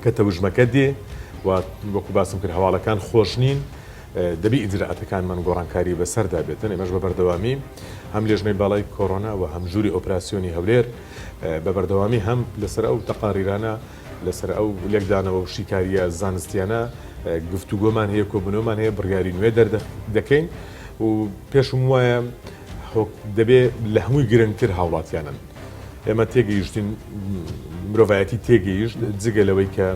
کە تەوژمەکە دێ و وەکو باسم کرد هەواڵەکان خۆش نین، دەبی ئیجرائاتەکانمان گۆڕانکاری بەسەردا بێتن، ئێمەش بە بەردەوامی هەم لێژنەی باڵای کۆرۆنا و هەم ژووری ئۆپراسیۆنی هەولێر بە بەردەوامی هەم لەسەر ئەو تەقاریرانە لەسەر ئەو لێکدانەوە و شیکارییە زانستیانە گفتوگۆمان هەیە، کۆبوونەوەمان هەیە، بڕیاری نوێ دەردەکەین و پێشم وایە دەبێ لە هەمووی گرنگتر هاوڵاتیانن. ئێمە تێگەیشتین، مرۆڤایەتی تێگەیشت، جگە لەوەی کە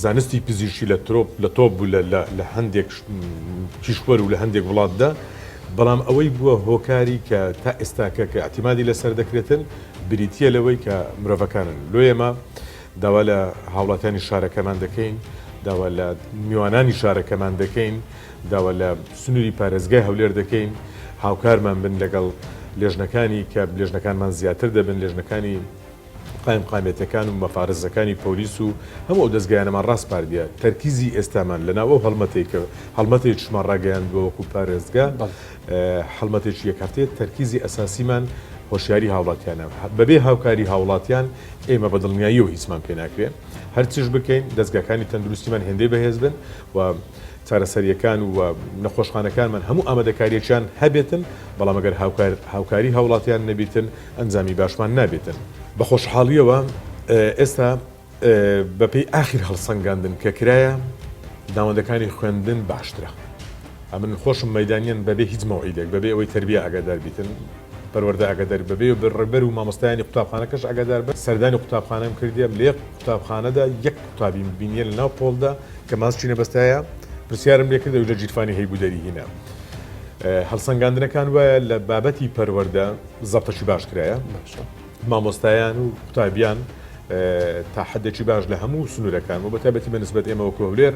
زانستی پزیشکی لە ترۆپ لە تۆپ بوو لە هەندێک کیشوەر و لە هەندێک وڵاتدا، بەڵام ئەوەی بووە هۆکاری کە تا ئێستاکە کە ئیعتیمادی لەسەر دەکرێتن بریتییە لەوەی کە مرۆڤەکانن. لۆ ئێمە داوا لە هاوڵاتیانی شارەکەمان دەکەین، داوا لە میوانانی شارەکەمان دەکەین، داوا لە سنووری پارێزگای هەولێر دەکەین هاوکارمان بن لەگەڵ لێژنەکانی کە لێژنەکانمان زیاتر دەبن، لێژنەکانی قایمقامیەتەکان و مەفارزەکانی پۆلیس و هەموو ئەو دەزگایانەمان ڕاسپاردیە، تەرکیزی ئێستامان لەناو ئەو هەڵمەتەی کە هەڵمەتێکیشمان ڕاگەیاندووە وەکو پارێزگا هەڵمەتێکی یەک هەفتەیە، تەرکیزی ئەساسیمان هۆشیاری هاوڵاتیانە، بەبێ هاوکاری هاوڵاتیان ئێمە بە دڵنیاییەوە هیچمان پێ ناکرێ، هەرچیش بکەین دەزگاکانی تەندروستیمان هێندەی بەهێز بن و چارەسەرییەکان و نەخۆشخانەکانمان هەموو ئامادەکارییەکیان هەبێتن، بەڵام ئەگەر هاوکاری هاوڵاتیان نەبیتن ئەنجامی باشمان نابێتن. بە خۆشحاڵییەوە ئێستا بەپێی ئاخیر هەڵسەنگاندن کە کرایە ناوەندەکانی خوێندن باشترە. ئەمن خۆشم مەیدانیەن بەبێ هیچ مەوعیدێک، بەبێ ئەوەی تەربیە ئاگادار بیتن، پەروەردە ئاگادار بەبێ ڕێبەر و مامۆستایانی قوتابخانەکەش ئاگادار بن، سەردانی قوتابخانەم کردیە، لە یەک قوتابخانەدا یەک قوتابیم بینیە لە ناو پۆڵدا کە ماسکی نەبەستایە، پرسیارم لێ کرد ئەویش لە گیرفانی هەیبوو دەری هینا. هەڵسەنگاندنەکان وایە لە بابەتی پەروەردە زەبتەکی باش کرایە مامۆستایان و قوتابیان تا حدێکی باش لە هەموو سنوورەکان و بەتایبەتی بە نسبەت ئێمە وەکو هەولێر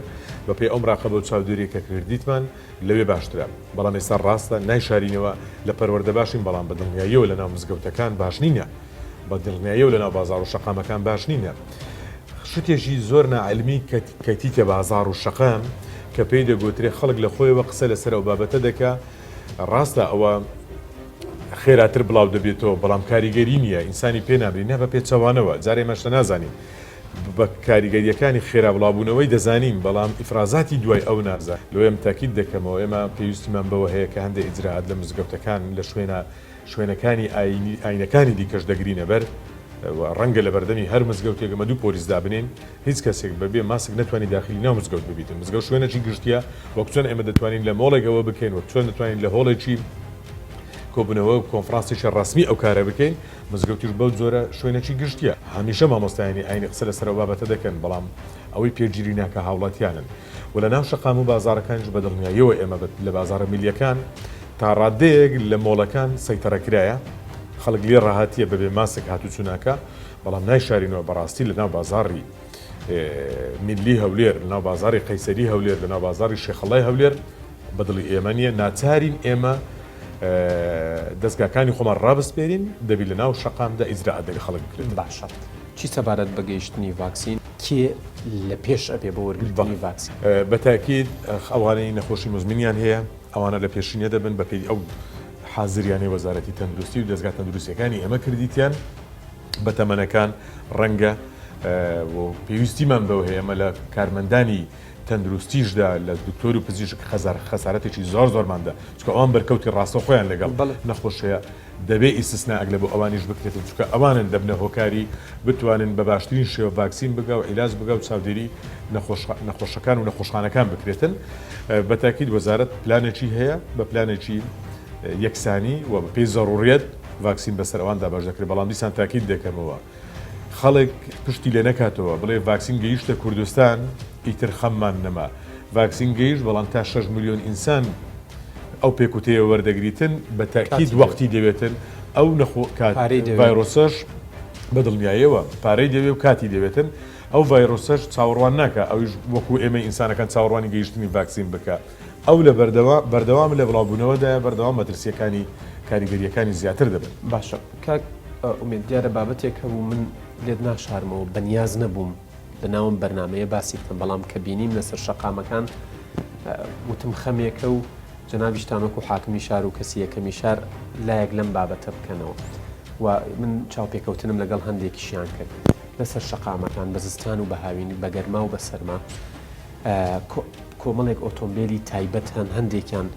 بەپێی ئەو مراقەبە و چاودێریە کە کردیتمان لەوێ باشترە بەڵام ئێستا ڕاستە نایشارینەوە لە پەروەردە باشین بەڵام بە دڵنیاییەوە لەناو مزگەوتەکان باش نینە بە دڵنیاییەوە لەناو بازاڕ و شەقامەکان باش نینە شتێکی زۆر ناعلمی کە تیتە بازاڕ و شەقام کە پێی دەگوترێ خەڵک لە خۆیەوە قسە لەسەر ئەو بابەتە دەکا ڕاستە ئەوە خێراتر بڵاو دەبێتەوە بەڵام کاریگەری نییە ئینسانی پێ نابری نا بە پێچەوانەوە جارێ ئێمە شتە نازانین بە کاریگەریەکانی خێرا بڵاوبوونەوەی دەزانین بەڵام ئیفرازاتی دوای ئەو نازان لۆیەم تاکید دەکەمەوە ئێمە پێویستیمان بەوە هەیە کە هەندێک ئیجرائات لە مزگەوتەکان لە شوێنە شوێنەکانی ئایینی ئایینەکانی دیکەش دەگرینە بەر و ڕەنگە لە بەردەمی هەر مزگەوتێک ئەمە دوو پۆلیس دابنێین هیچ کەسێک بە بێ ماسک نەتوانی داخلی ناو مزگەوت ببیتن مزگەوت شوێنێکی گشتیە وەک چۆن ئێمە دەتوانین لە مۆڵێک ئەوە بکەین وەک چۆن دەتوانین لە هۆڵێکی کۆبوونەوە و کۆنفرانسێکی ڕەسمی ئەو کارە بکەین مزگەوتیش بەو جۆرە شوێنێکی گشتیە هەمیشە مامۆستایانی ئاینی قسە لەسەر ئەو بابەتە دەکەن بەڵام ئەوەی پێگیری ناکا هاوڵاتیانن و لە ناو شەقام و بازاڕەکانیش بە دڵنیاییەوە ئێمە لە بازاڕە میللیەکان تا ڕادەیەک لە مۆڵەکان سەیتەڕە کرایە خەڵک لێ ڕاهاتیە بەبێ ماسک هاتوچو ناکا بەڵام نایشارینەوە بەڕاستی لە ناو بازاڕی میللی هەولێر لە ناو بازاڕی قەیسەری هەولێر لە ناو بازاڕی شێخەڵای هەولێر بە دڵی ئێمە نییە ناچارین ئێمە دەزگاکانی خۆمان ڕابسپێرین دەبی لە ناو شەقامدا ئیجرائات لەگەڵ خەڵک بکرێت. باشە چی سەبارەت بە گەیشتنی ڤاکسین؟ کێ لە پێش ئەبێ بۆ وەرگرتنی ڤاکسین؟ بە تاکید ئەوانەی نەخۆشی موزمنیان هەیە ئەوانە لە پێشینە دەبن بە پێی ئەو حازریانەی وەزارەتی تەندروستی و دەزگا تەندروستیەکانی ئێمە کردیتیان بە تەمەنەکان ڕەنگە و پێویستیمان بەوە هەیە ئێمە لە کارمەندانی تەندروستیشدا لە دکتۆر و پزیشک خەزار خەسارەتێکی زۆر زۆرماندا چونکە ئەوان بەرکەوتی ڕاستەوخۆیان لەگەڵ نەخۆش هەیە دەبێ ئیستسنائەک لە بۆ ئەوانیش بکرێتن چونکە ئەوانن دەبنە هۆکاری بتوانن بە باشترین شێوە ڤاکسین بگا و عیلاج بگا و چاودێری نەخۆشەکان و نەخۆشخانەکان بکرێتن بە تاکید وەزارەت پلانێکی هەیە بە پلانێکی یەکسانی و بە پێی زەڕوڕیەت ڤاکسین بەسەر ئەوان دابەش دەکرێت بەڵام دیسان تاکید دەکەمەوە خەڵک پشتی لێ نەکاتەوە بڵێ ڤاکسین گەیشتە کوردستان ئیتر خەممان نەما ڤاکسین گەیشت بەڵام تا 6 ملیۆن ئینسان. ئەو پێکوتەیە وەردەگریتن بە تەئکید وەختی دەوێتن ئەو نەخۆ کات ڤایرۆسەش بە دڵنیایەوە پارەی دەوێ و کاتی دەوێتن ئەو ڤایرۆسەش چاوەڕوان ناکا ئەویش وەکو ئێمەی ئینسانەکان چاوەڕوانی گەیشتنی ڤاکسین بکا ئەو لە بەردەوا بەردەوام لە بڵاوبوونەوەدایە بەردەوام مەترسییەکانی کاریگەرییەکانی زیاتر دەبن. باشە کاک ئومێد دیارە بابەتێک هەبوو من لێت ناشارمەوە بەنیاز نەبووم لە ناوم بەرنامەیە باسی بکەم بەڵام کە بینیم لەسەر شەقامەکان وتم خەمێکە و جەنابیشتان وەکو حاکمی شار و کەسی یەکەمی شار لایەک لەم بابەتە بکەنەوە و من چاوپێکەوتنم لەگەڵ هەندێکیشیان کرد لەسەر شەقامەکان بە زستان و بە هاوین بە گەرما و بە سەرما کۆمەڵێک ئۆتۆمبیلی تایبەت هەن هەندێکیان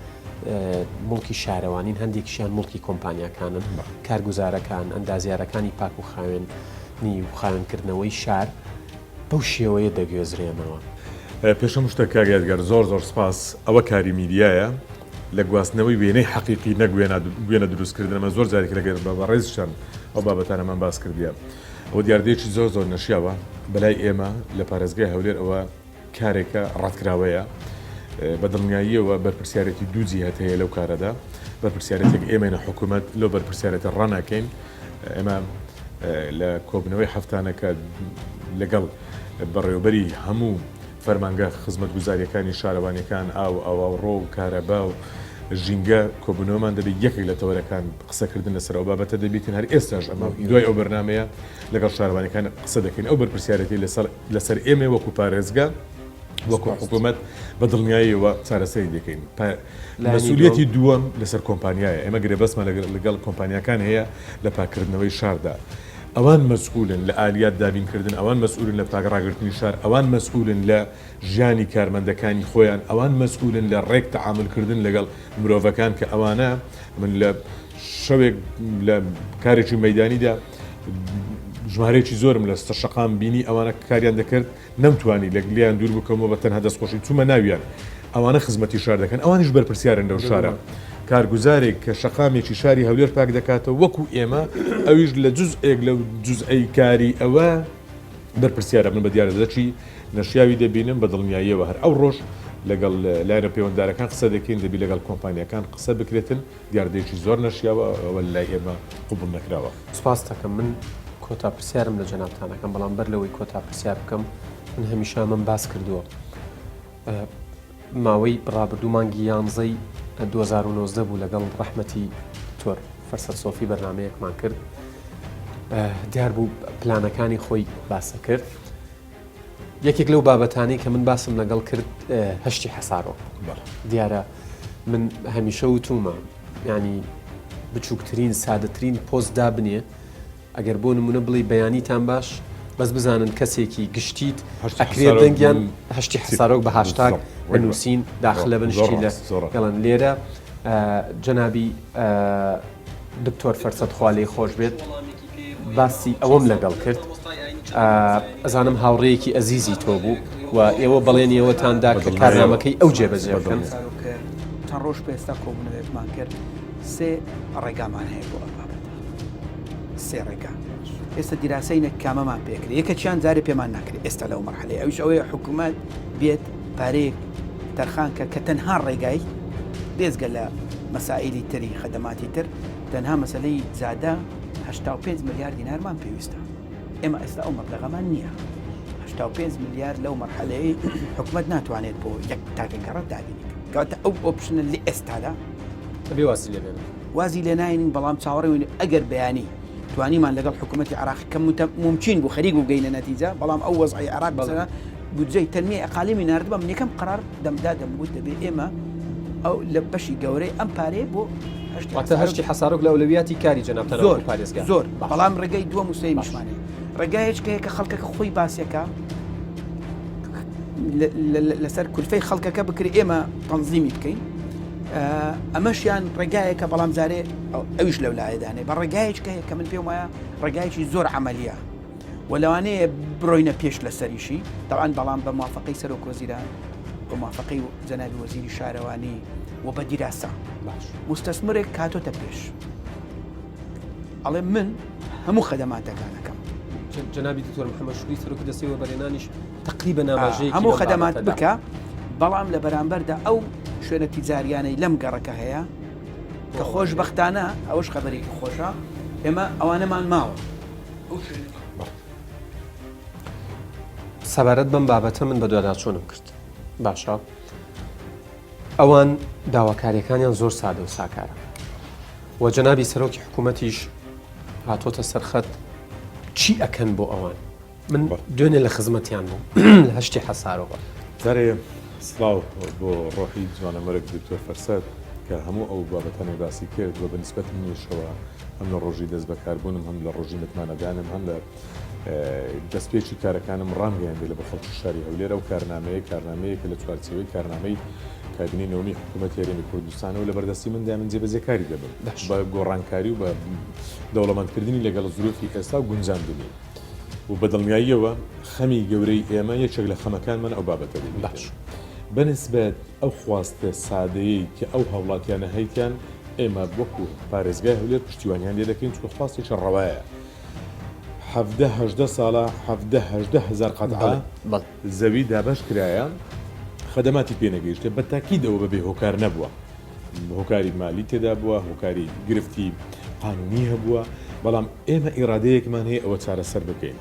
موڵکی شارەوانین هەندێکیشیان موڵکی کۆمپانیاکانن کارگوزارەکان ئەندازیارەکانی پاک و خاوێنی و خاوێنکردنەوەی شار بەو شێوەیە دەگوێزرێنەوە. پێش هەموو شتێک کاک یادگار زۆر زۆر سپاس ئەوە کاری میدیایە لە گواستنەوەی وێنەی حەقیقی نەک وێنا وێنە دروست کردن ئەمە زۆر جارێک لەگەر بە بەڕێزیشتان ئەو بابەتانەمان باس کردیە ئەوە دیاردەیەکی زۆر زۆر نەشیاوە بەلای ئێمە لە پارێزگای هەولێر ئەوە کارێکە ڕەتکراوەیە. بە دڵنیاییەوە بەرپرسیارێتی دوو جیهەت هەیە لەو کارەدا. بەرپرسیارێتێک ئێمەینە حکوومەت لەو بەرپرسیارێتە ڕاناکەین. ئێمە لە کۆبوونەوەی هەفتانە کە لەگەڵ بەڕێوەبەری هەموو فەرمانگە خزمەتگوزارییەکانی شارەوانییەکان، ئاو، ئاوەڕۆ و کارەبا و ژینگە کۆبوونەوەمان دەبێت، یەکێک لە تەوەرەکان قسەکردن لەسەر ئەو بابەتە دەبیتن. هەر ئێستاش ئەمە دوای ئەو بەرنامەیە لەگەڵ شارەوانییەکان قسە دەکەین. ئەو بەرپرسیارێتیەی لەسەر لەسەر ئێمەیە وەکو پارێزگا، وەکو حکوومەت بە دڵنیاییەوە چارەسەری دەکەین. مەسئولیەتی دووەم لەسەر کۆمپانیایە، ئێمە گرێبەستمان لەگەڵ کۆمپانیاکان هەیە لە پاککردنەوەی شاردا. ئەوان مەسئولن لە ئالیات دابینکردن، ئەوان مەسئولن لە پاک ڕاگرتنی شار، ئەوان مەسئولن لە ژیانی کارمەندەکانی خۆیان، ئەوان مەسئولن لە ڕێک تەعامولکردن لەگەڵ مرۆڤەکان کە ئەوانە من لە شەوێک لە کارێکی مەیدانیدا ژمارەیەکی زۆرم لە سەر شەقام بینی ئەوانە کاریان دەکرد نەمتوانی لە لێیان دوور بکەمەوە بە تەنها دەستخۆشی چوومە ناویان ئەوانە خزمەتی شار دەکەن ئەوانیش بەرپرسیارن لەو شارە کارگوزارێک کە شەقامێکی شاری هەولێر پاک دەکاتەوە وەکو ئێمە ئەویش لە جزئێک لەو جزئەی کاری ئەوە بەرپرسیارە من بە دیارە دەچی نەشیاوی دەبینم بە دڵنیاییەوە هەر ئەو ڕۆژ لەگەڵ لایەنە پەیوەنددارەکان قسە دەکەین دەبی لەگەڵ کۆمپانیاکان قسە بکرێتن دیاردەیەکی زۆر نەشیاوە ئەوە لای ئێمە قبوڵ نەکراوە. سوپاست دەکەم من کۆتا پرسیارم لە جەنابتان ئەکەم بەڵام بەر لەوەی کۆتا پرسیار بکەم من هەمیشە ئەمەم باس کردووە ماوەی ڕابردوو مانگی یانزەی 2019 بوو لەگەڵ ڕەحمەتی دکتۆر فەرسەت سۆفی بەرنمەیەکمان کرد دیار بوو پلانەکانی خۆی باسە کرد یەکێک لەو بابەتانەی کە من باسم لەگەڵ کرد هەشتی حەسارۆک دیارە من هەمیشە وتومە ینی بچووکترین سادەترین پۆست دابنێ ئەگەر بۆ نمونە بڵی بەیانیتان باش بەس بزانن کەسێکی گشتیت ئەکرێت دەنگیان هەشتی حسارۆک بە هاشتاگ بنووسین داخلە بن شتی لە گەڵن لێرە جەنابی دکتۆر فەرسەت خوا لێی خۆش بێت باسی ئەوەم لەگەڵ کرد ئەزانم هاوڕێیەکی ئەزیزی تۆ بوو و ئێوە بەڵێنی ئەوەتان دا کە کارنامەکەی ئەو جێبەجێ بکەن. چەند ڕۆژ پێستا کۆبوونەوەیەکمان کرد سێ ڕێگامان هەیە بۆ ئەم بابەتە سێ ڕێگا ئێستا دیراسەی نەک کامەمان پێکرێت یەکەکیان جارێ پێمان ناکرێت ئێستا لەو مەرحەلەی ئەویش ئەوەیە حکوومەت بێت پارەیەک تەرخان کە کە تەنها ڕێگای بێزگە لە مەسائلی تری خەدەماتی تر تەنها مەسلەی جادە 85 ملیار دینارمان پێویستە ئێمە ئێستا ئەو مەبلەغەمان نییە 85 ملیار لەو مەرحەلەی حکومت ناتوانێت بۆ یەک تاکە گەڕەک دابینی کەواتە ئەو option ە لە ئێستادا بێ وازی لێ بێنن وازی لێ ناینین بەڵام چاوەڕێ ئەگەر بەیانی توانیمان لەگەڵ حکوومەتتی عراق کە ممکن بوو خەریک بوو گەینە نەتیجە بەڵام ئەو وەزعی عراق بەڵێ بودجەی تەنمیەی ئەقالیمی ناردبا من یەکەم قەرار دەمدا دەمگوت دەبێ ئێمە ئەو لە بەشی گەورەی ئەم پارەیە بۆ واتە هەشتی حەسارۆک لە ئەولەویاتی کاری جەنابتان زۆر پارێزگا زۆر بەڵام ڕێگەی دووەم و سێیەمیشمان هەیە ڕێگایەک هەیە کە خەڵکەکە خۆی باسێکە لەسەر کولفەی خەڵکەکە بکرێ ئێمە تەنزیمی بکەین ئەمەشیان ڕێگایەکە بەڵام جارێ ئەویش لەو لایەدانێ بە ڕێگایەک هەیە کە من پێم وایە ڕێگایەکی زۆر عملیە و لەوانەیە بڕۆینە پێش لەسەریشی تەبعەن بەڵام بە موافقەی سەرۆک وەزیران بە موافقەی جەنابی وەزیری شارەوانی و بە دیراسە باش مستەسمرێک کاتۆتە پێش ئەڵێ من هەموو خەدەماتەکانەکەم جەنابی دکتۆر محەممەد شوکری سەرۆکی دەستەی وەبەرهێنانیش تقریبا ئاماژەیەکی هەموو لەو خەدەمات بابەتە دا. بکە بەڵام لە بەرامبەردا ئەو شوێنە تیجاریانەی لەم گەڕەکە هەیە کە خۆشبەختانە ئەوەش خەبەرێکی خۆشە ئێمە ئەوانەمان ماوە ئەو شوێنە سەبارەت بەم بابەتە من بەدواداچوونم کرد باشە ئەوان داواکاریەکانیان زۆر سادە و ساکارە و جەنابی سەرۆکی حکوومەتیش هاتۆتە سەرخەت چی ئەکەن بۆ ئەوان من دوێنێ لە خزمەتیان بووم لە هەشتی حەسارەوە. جارێ سڵاو بۆ ڕۆحی جوانەمەرگ دکتۆر فەرسەت کە هەموو ئەو بابەتانەی باسی کرد و بە نیسبەت منیشەوە هەم لە ڕۆژی دەست بەکاربوونم هەم لە ڕۆژی متمانەدانم هەم لە دەستپێکی کارەکانم ڕامگەیاندی لە بۆ خەڵکی شاری هەولێر ئەو کارنامەیە کارنامەیەکە لە چوارچێوەی کارنامەی کابینەی نۆمی حکوومەتی هەرێمی کوردستانە و لە بەردەستی مندا من جێبەجێکاری دەبم بە گۆڕانکاری و بە دەوڵەمەندکردنی لەگەڵ زروفی ئێستا و گونجاندنی. و بە دڵنیاییەوە خەمی گەورەی ئێمە یەکێک لە خەمەکانمان ئەو بابەتە دەبیتن. باش. بە نسبەت ئەو خواستە سادەیەی کە ئەو هاوڵاتیانە هەیتیان ئێمە وەکو پارێزگای هەولێر پشتیوانیان لێ دەکەین چونکە خواستێکی ڕەوایە. 17 18 ساڵە 17 18 هەزار قەتعە زەوی دابەش کرایە خەدەماتی پێ نەگەیشتێ بە تاکید ئەوە بەبێ هۆکار نەبووە. هۆکاری مالی تێدا بووە، هۆکاری گرفتی قانونی هەبووە، بەڵام ئێمە ئیرادەیەکمان هەیە ئەوە چارەسەر بکەین.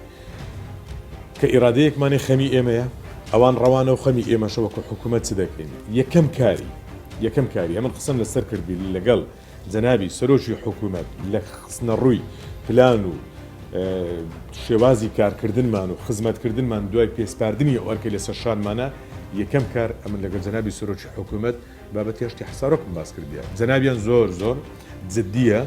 کە ئیرادەیەکمان هەیە خەمی ئێمەیە، ئەوان ڕەوانە و خەمی ئێمەشە وەکو حکوومەت چ دەکەین. یەکەم کاری، یەکەم کاری ئەمن قسەم لەسەر کردبی لەگەڵ جەنابی سەرۆکی حکوومەت لە خستنەڕووی پلان و شێوازی کارکردنمان و خزمەتکردنمان دوای پێسپاردنی ئەو ئەرکەی لەسەر شانمانە، یەکەم کار ئەمن لەگەڵ جەنابی سەرۆکی حکوومەت بابەتی هەشتی حەسارۆکم باس کردیە جەنابیان زۆر زۆر جدیە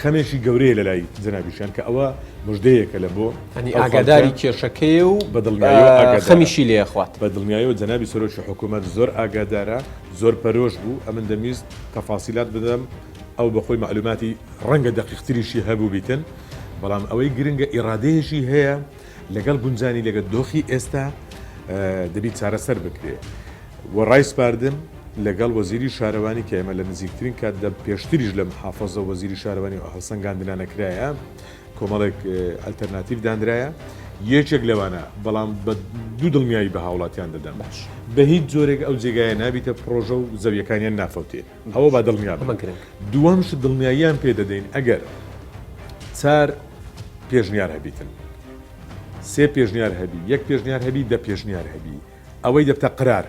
خەمێکی گەورەیە لە لای جەنابیشیان کە ئەوە مژدەیەکە لە بۆ ئەنی ئاگاداری کێشەکەیە و بە دڵنیاییەوە ئاگادارە. خەمیشی لێ ئەخوات. بە دڵنیاییەوە جەنابی سەرۆکی حکوومەت زۆر ئاگادارە زۆر پەرۆش بوو ئەمن دەمویست تەفاسیلات بدەم ئەو بە خۆی مەعلوماتی ڕەنگە دەقیقتریشی هەبووبیتن بەڵام ئەوەی گرنگە ئیڕادەیەکی هەیە لەگەڵ گونجانی لەگەڵ دۆخی ئێستا دەبی چارەسەر بکرێ. و ڕایسپاردم لەگەڵ وەزیری شارەوانی کە ئێمە لە نزیکترین کاتدا پێشتریش لە محافەزە و وەزیری شارەوانی ئەو هەڵسەنگاندنانە کرایە کۆمەڵێک ئەلتەرناتیڤ دانرایە یەکێک لەوانە بەڵام بە دوو دڵنیایی بە هاوڵاتیان دەدەم باش. بە هیچ جۆرێک ئەو جێگایە نابیتە پڕۆژە و زەویەکانیان نافەوتێ ئەوە با دڵنیا بن ئەمە گرنگ. دووەم شت دڵنیاییان پێ دەدەین ئەگەر چار پێشنیار هەبیتن سێ پێشنیار هەبی یەک پێشنیار هەبی دە پێشنیار هەبی ئەوەی دەبتە قرار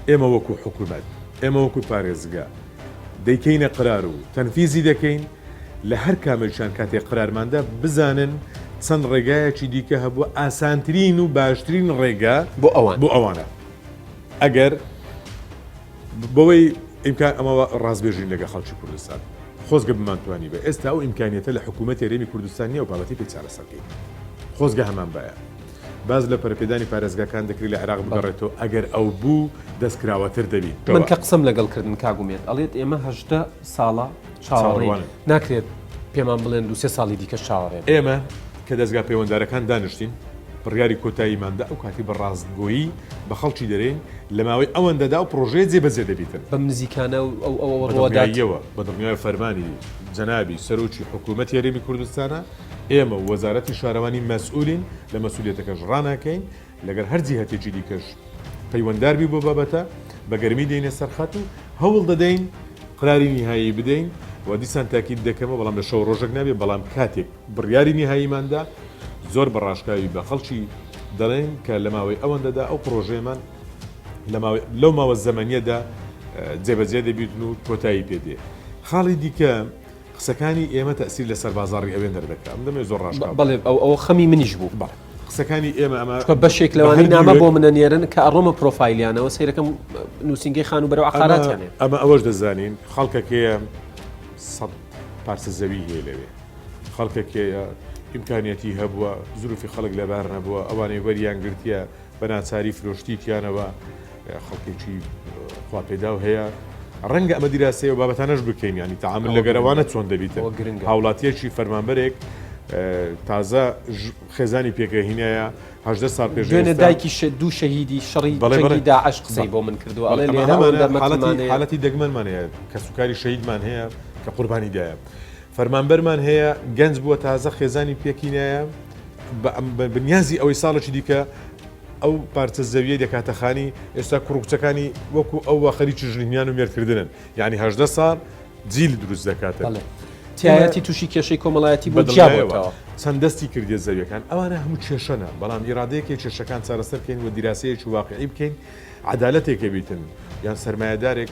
ئێمە وەکو حکومەت، ئێمە وەکو پارێزگا دەیکەینە قرار و تەنفیزی دەکەین، لە هەر کامێکیان کاتێک قرارمان دا بزانن چەند ڕێگایەکی دیکە هەبووە ئاسانترین و باشترین ڕێگا بۆ ئەوان بۆ ئەوانە ئەگەر بەوەی ئیمکان ئەمە ڕاست بێژین لەگە خەڵکی کوردستان خۆزگە بمانتوانی بە ئێستا ئەو ئیمکانیەتە لە حکوومەت هەرێمی کوردستان نییە و بابەتی پێ چارەسەر بکەین خۆزگە هەمان بایە. باس لە پەرەپێدانی پارێزگاکان دەکرێت لە عێراق بگەڕێتەوە، ئەگەر ئەو بوو دەستکراوەتر دەبین. من کە قسەم لەگەڵ کردن کاک ئومێد ئەڵێت ئێمە 18 ساڵە چاوەڕێین ناکرێت پێمان بڵێن دوو سێ ساڵی دیکەش چاوەڕێ بین. ئێمە کە دەزگا پەیوەندارەکان دانیشتین بڕیاری کۆتاییمان دا ئەو کاتی بە ڕاستگۆیی بە خەڵکی دەرێین لە ماوەی ئەوەندەدا ئەو پڕۆژەیە جێبەجێ دەبیتن. بەم نزیکانە ئەو ئەوە ڕووەدات؟ بە دڵنیاییەوە بە دڵنیایەوە فەرمانی جەنابی سەرۆکی حکوومەتی هەرێمی کوردستانە ئێمە و وەزارەتی شارەوانی مەسئولین، لە مەسئولیەتەکەش ڕاناکەین، لەگەڵ هەر جیهەتێکی دیکەش پەیوەندار بی بۆ بابەتە، بە گەرمی دێینە سەر خەت و هەوڵ دەدەین قراری نیهایی بدەین و دیسان تاکید دەکەمەوە بەڵام لە شەو ڕۆژێک نابێ، بەڵام کاتێک بڕیاری نیهاییمان دا زۆر بە ڕاشکاوی بە خەڵکی دەڵێین کە لە ماوەی ئەوەندەدا ئەو پڕۆژەیەمان لە ماوەی لەو ماوە زەمەنیەدا جێبەجێ دەبیتن و کۆتایی پێ دێ. خاڵی دیکە قسەکانی ئێمە تەئسیر لەسەر بازاڕی ئەوێ نەردەکا. ئەمن دەمەوێ زۆر ڕاشکاو بم. بەڵێ ئەو ئەوە خەمی منیش بوو. بەڵێ. قسەکانی ئێمە ئەمە چونکە بەشێک بە لەوانەی هەر نامە بۆ دیوێک من ئەنێرن کە ئەڕۆمە پرۆفایلیانەوە سەیرەکەم نووسینگەی خانووبەرە و ئەمە عەقاراتیان هەیە. ئەمە ئەوەش دەزانین خەڵکەک هەیە سەت پارچە زەوی هەیە لەوێ. خەڵکەک هەیە ئیمکانیەتی هەبووە، زروفی خەڵک لەبار نەبووە، ئەوانەی وەریان گرتیە بە ناچاری فرۆشتیتیانەوە، خەڵکێکی خواپێداو هەیە ڕەنگە ئەمە دیراسەیە و بابەتانەش بکەین ینی تعامل لەگەرەوانە چۆن دەبیت هاوڵاتیەکی فەرمانبەرێک تازە خێزانی پێکەهینایە هەدە ساڵ پێش دوێنێ دایکی دوو شەهیدی شەڕی بەڵێ داعش قسەی بۆ من کردووە ئەڵێ حالەتی دەگمەنمان هەیە کەسوکاری شەهیدمان هەیە کە قوربانی دایە فەرمانبەرمان هەیە گەنج بووە تازە خێزانی پێکینایە بە بنیازی ئەوەی ساڵێکی دیکە. ئەو پارچە زەویەی دەکاتە خانی ئێستا کوڕ و کچەکانی وەکو ئەو وا خەریکی ژنهینان و مێردکردنن یعنی 18 ساڵ جیل دروست دەکاتن. بەڵێ. تایەتی تووشی کێشەی کۆمەڵایەتی بوو جیا بەدڵنیایەوە بۆتەوە. چەند دەستی کردیە زەویەکان ئەوانە هەموو کێشەنە بەڵام ئیرادەیەکەی کێشەکان چارەسەر بکەین و دیراسەیەکی واقعی بکەین عەدالەتێک هەبیتن یان سەرمایەدارێک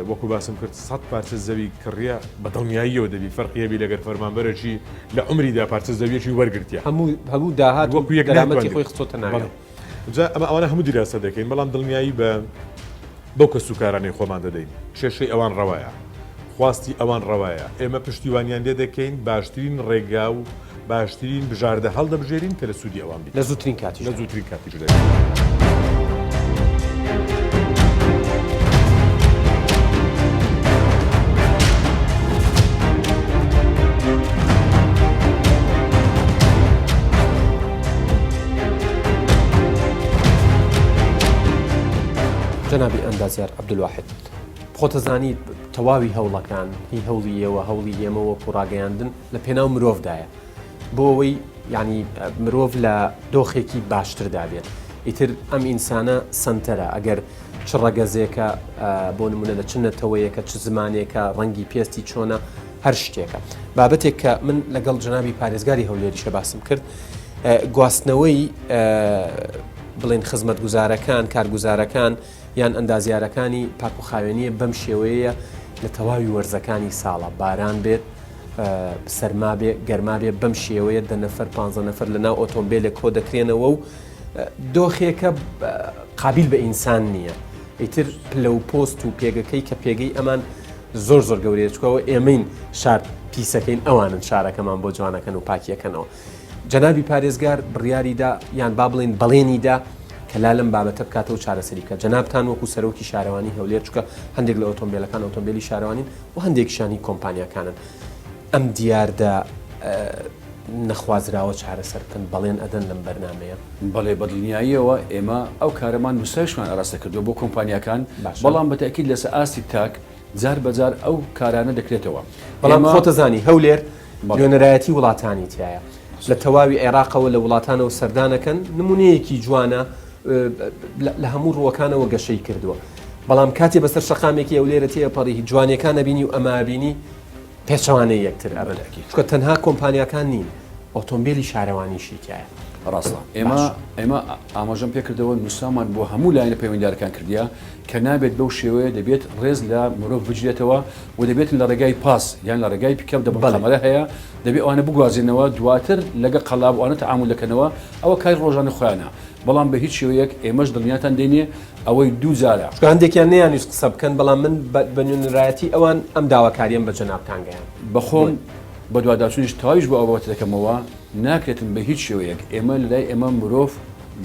وەکو باسم کرد سەد پارچە زەوی کڕیە بە دڵنیاییەوە دەبی فەرقی هەبی لەگەر فەرمانبەرێکی لە عومریدا پارچە زەویەکی وەرگرتیە هەموو هەموو داهات و وەکو یەک دەرامەتی ناتوانێت. خۆی خستۆتە ناویەوە. بەڵێ. جا ئەمە ئەوانە هەموو دیراسە دەکەین بەڵام دڵنیایی بە بەو کەسوکارانەی خۆمان دەدەین کێشەی ئەوان ڕەوایە خواستی ئەوان ڕەوایە ئێمە پشتیوانیان لێ دەکەین باشترین ڕێگا و باشترین بژاردە هەڵدەبژێرین کە لە سوودی ئەوان بیت لە زووترین کاتیشدا. لە زووترین کاتیشدا. جەنابی ئەندازیار عەبدولواحید خۆتەزانی تەواوی هەوڵەکان هی هەوڵی ئێوە هەوڵی ئێمە وەکو ڕاگەیاندن لە پێناو مرۆڤدایە بۆ ئەوەی یعنی مرۆڤ لە دۆخێکی باشتردا بێت ئیتر ئەم ئینسانە سنتەرە ئەگەر چ ڕەگەزێکە بۆ نمونە لە چ نەتەوەیەکە چ زمانێکە ڕەنگی پێستی چۆنە هەر شتێکە بابەتێک کە من لەگەڵ جەنابی پارێزگاری هەولێریشە باسم کرد گواستنەوەی بڵێن خزمەتگوزارەکان کارگوزارەکان یان ئەندازیارەکانی پاک و خاوێنیە بەم شێوەیە لە تەواوی وەرزەکانی ساڵە باران بێت سەرما بێ گەرما بێ بەم شێوەیە دە نەفەر پ نەفەر لە ناو ئۆتۆمبیلێک کۆ دەکرێنەوە و دۆخێکە قابیل بە ئینسان نییە ئیتر پلە و پۆست و پێگەکەی کە پێگەی ئەمان زۆر زۆر گەورەیە چکەوە ئێمەین شار پیسەکەین ئەوانن شارەکەمان بۆ جوانەکەن و پاکیەکەنەوە جەنابی پارێزگار بڕیاری دا یان با بڵێین بەڵێنی دا کە لا لەم بابەتە بکاتەوە و چارەسەری بکات. جەنابتان وەکو سەرۆکی شارەوانی هەولێر چونکە هەندێک لە ئۆتۆمبێلەکان ئۆتۆمبێلی شارەوانین و هەندێکیشیان هی کۆمپانیاکانن ئەم دیاردە نەخوازراوە چارەسەر بکەن بەڵێن ئەدەن لەم بەرنامەیە؟ بەڵێ بەدڵنیاییەوە ئێمە ئەو کارەمان نووسراویشمان ئاراستە کردووە بۆ کۆمپانیاکان باشە. بەڵام بە تەئکید لەسەر ئاستی تاک جار بە جار ئەو کارانە دەکرێتەوە. بەڵام ئێمە. خۆتەزانی هەولێر نوێنەرایەتی وڵاتانی تیایە لە تەواوی عێراقەوە لە وڵاتانەوە سەردانەکەن نمونەیەکی جوانە لە هەموو ڕووەکانەوە گەشەی کردووە بەڵام کاتێ بەسەر شەقامێکی ئەولێرە تێپەڕی جوانیەکان نەبینی و ئەمابینی پێچەوانەی یەکتر ئەبن چکە تەنها کۆمپانیاکان نین ئۆتۆمبیلی شارەوانیشی تایە. ڕاستە ئێمە ئێمە ئاماژەم پێکردەوە نووسرامان بۆ هەموو لایەنە پەیوەندیدارەکان کردیە کە نابێت بەو شێوەیە دەبێت ڕێز لە مرۆڤ بگیرێتەوە و دەبێتن لە ڕێگای پاس یان لە ڕێگای پیکەپ دەبڵ قەمەرە هەیە دەبێت ئەوانە بگوازێنەوە دواتر لەگە قەلاب ئەوانە تەعامول دەکەنەوە ئەوە کاری ڕۆژانە خۆیانە بەڵام بە هیچ شێوەیەک ئێمەش دڵنیاتان دێنێ ئەوەی دوو جارە. چونکە هەندێکیان نەیانویست قسە بکەن بەڵام من بە نوێنەرایەتی ئەوان ئەم داواکاریەم بە جەنابتان گەیاند. بەخۆم بەدواداچوونیش تەواویش بۆ ئەو بابەتە دەکەمەوە ناکرێتن بە هیچ شێوەیەک ئێمە لەلای ئێمە مرۆڤ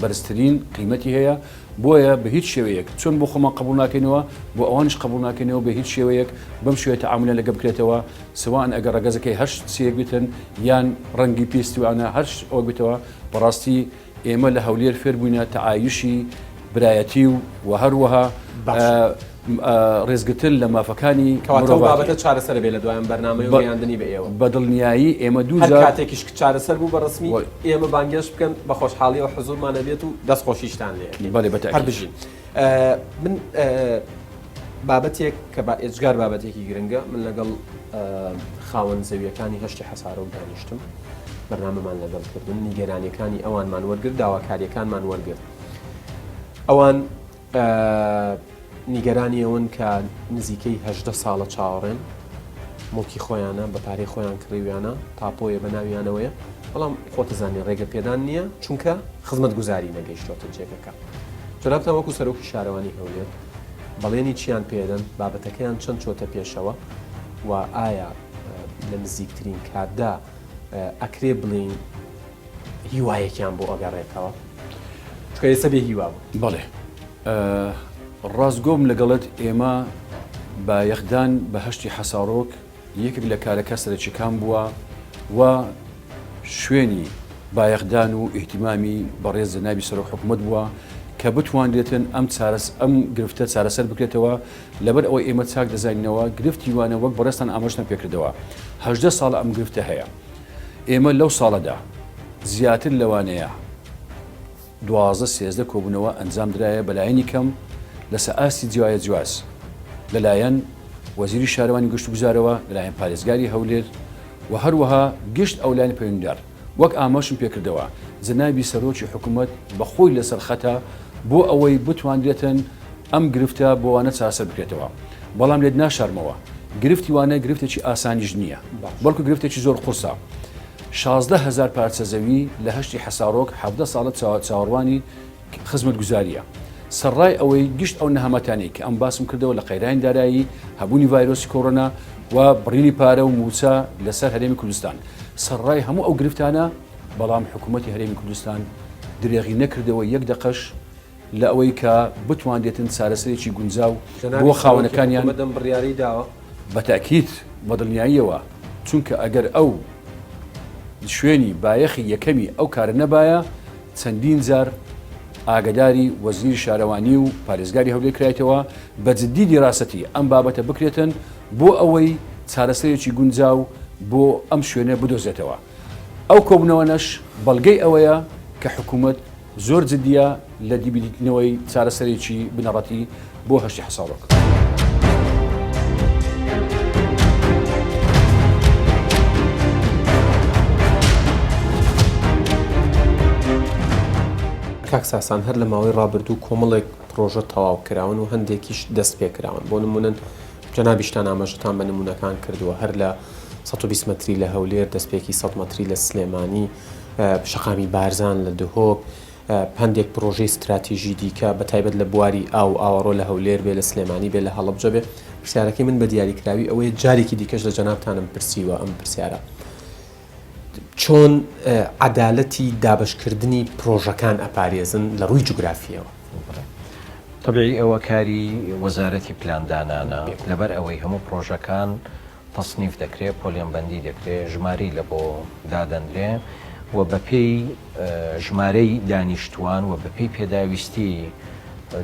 بەرزترین قیمەتی هەیە بۆیە بە هیچ شێوەیەک چۆن بۆ خۆمان قبوڵ ناکەینەوە بۆ ئەوانیش قبوڵ ناکەینەوە بە هیچ شێوەیەک بەم شێوەیە تەعامولیان لەگە بکرێتەوە سواء ئەگەر ڕەگەزەکەی هەر چیەک بێتن یان ڕەنگی پێستی وانە هەر ئەوەک بێتەوە بەڕاستی ئێمە لە هەولێر فێر بووینە تەعایشی برایەتی و و هەروەها ڕێزگرتن لە مافەکانی کەواتە ئەو بابەتە چارەسەر بێ لە دوایان بەرنامەی و گەیاندنی بە ئێوە. بە دڵنیایی ئێمە دوو هەر جار. کاتێکیش کە چارەسەر بوو بە ڕەسمی ئێمە بانگێشت بکەن بە خۆشحاڵیەوە حزوورمان ئەبێت و دەست خۆشیشتان لێ ئەکەین. بەڵێ بە هەر تەئکید. بژین. من بابەتێک کە بە ئێجگار بابەتێکی گرنگە من لەگەڵ خاوەن زەویەکانی هەشتی حەسارۆک دانیشتم بەرنامەمان لەگەڵ کردن نیگەرانیەکانی ئەوانمان وەرگرت داواکاریەکانمان وەرگرت ئەوان نیگەرانی ئەوەن کە نزیکەی 18 ساڵە چاوەڕێن موڵکی خۆیانە بە پارەی خۆیان کڕیویانە تاپۆیە بە ناویانەوەیە بەڵام خۆتەزانی ڕێگە پێدان نییە چونکە خزمەت گوزاری نەگەیشتۆتە جێگەکە جەنابتان وەکو سەرۆکی شارەوانی هەولێر بەڵێنی چیان پێدەن بابەتەکەیان چەند چۆتە پێشەوە و ئایا لە نزیکترین کاتدا ئەکرێ بڵین هیوایەکیان بۆ ئەگەڕێتەوە چونکە ئێستا بێ هیوا بوون. بەڵێ ڕاستگۆم لەگەڵت ئێمە بایەخدان بە هەشتی حەسارۆک یەکێک لە کارەکە سەرەکیەکان بووە و شوێنی بایەخدان و ئیهتیمامی بەڕێز جەنابی سەرۆک حکوومەت بووە کە بتوانرێتن ئەم چارەس ئەم گرفتە چارەسەر بکرێتەوە لەبەر ئەوەی ئێمە چاک دەزانینەوە گرفتی وانە وەک بەڕێزتان ئاماژەتان پێکردەوە 18 ساڵە ئەم گرفتە هەیە ئێمە لەو ساڵەدا زیاتر لەوانەیە. 12 13 کۆبوونەوە ئەنجام درایە بەلایەنی کەم لەسە ئاستی جیاە جیواز لەلایەن وەزیری شارەوانی گەشتوگوزارەوە، لەلایەن پارێزگاری هەولێر و هەروەها گشت ئەو لایەنە پەیوەندیدار. وەک ئاماژم پێکردەوە جەنابی سەرۆکی حکومەت بە خۆی لەسەر خەتە بۆ ئەوەی بتوانرێتن ئەم گرفتە بۆ وانە چارەسەر بکرێتەوە. بەڵام لێت ناشارمەوە گرفتی وانە گرفتێکی ئاسانیش نییە، بەڵکو گرفتێکی زۆر قورسە. 16 هەزار پارچە زەوی لە هەشتی حەسارۆک 17 ساڵە چاوەڕوانی خزمەتگوزارییە. سەرڕای ئەوەی گشت ئەو نەهامەتانەی کە ئەم باسم کردەوە لە قەیرانی دارایی، هەبوونی ڤایرۆسی کۆرۆنا و بڕینی پارە و مووچە لەسەر هەرێمی کوردستان، سەرڕای هەموو ئەو گرفتانە، بەڵام حکوومەتی هەرێمی کوردستان درێغی نەکردەوە یەک دەقەش لە ئەوەی کە بتوانرێتن چارەسەرێکی گونجاو جەنابی بۆ سەرۆکی خاوەنەکانیان حکوومەت ئەم بڕیارەی داوە؟ بە تەئکید، بە دڵنیاییەوە، چونکە ئەگەر ئەو شوێنی بایەخی یەکەمی ئەو کارە نەبایە، چەندین جار ئاگەداری وەزیری شارەوانی و پارێزگاری هەولێر کرایتەوە بە جدی دیراسەتی ئەم بابەتە بکرێتن بۆ ئەوەی چارەسەرێکی گونجاو بۆ ئەم شوێنە بدۆزێتەوە. ئەو کۆبوونەوەنەش بەڵگەی ئەوەیە کە حکوومەت زۆر جدییە لە دیبیدیتنەوەی چارەسەرێکی بنەڕەتی بۆ هەشتی حەسارۆک. کاک ساسان هەر لە ماوەی ڕابردوو کۆمەڵێک پرۆژە تەواو کراون و هەندێکیش دەست پێکراون بۆ نمونە جەنابیشتان ئاماژەتان بە نمونەکان کردووە هەر لە 120 مەتری لە هەولێر دەستپێکی 100 مەتری لە سلێمانی شەقامی بارزان لە دهۆک هەندێک پرۆژەی ستراتیژی دیکە بە تایبەت لە بواری ئاو و ئاوەڕۆ لە هەولێر بێ لە سلێمانی بێ لە هەڵەبجە بێ پرسیارەکەی من بە دیاریکراوی ئەوەیە جارێکی دیکەش لە جەنابتانم پرسیوە ئەم پرسیارە چۆن عەدالەتی دابەشکردنی پرۆژەکان ئەپارێزن لە ڕووی جوگرافیەوە؟ تەبیعی ئەوە کاری وەزارەتی پلاندانانە لەبەر ئەوەی هەموو پرۆژەکان تەسنیف دەکرێ، پۆلێنبەندی دەکرێ، ژمارەی لە بۆ دادەنرێ و بەپێی ژمارەی دانیشتووان و بەپێی پێداویستی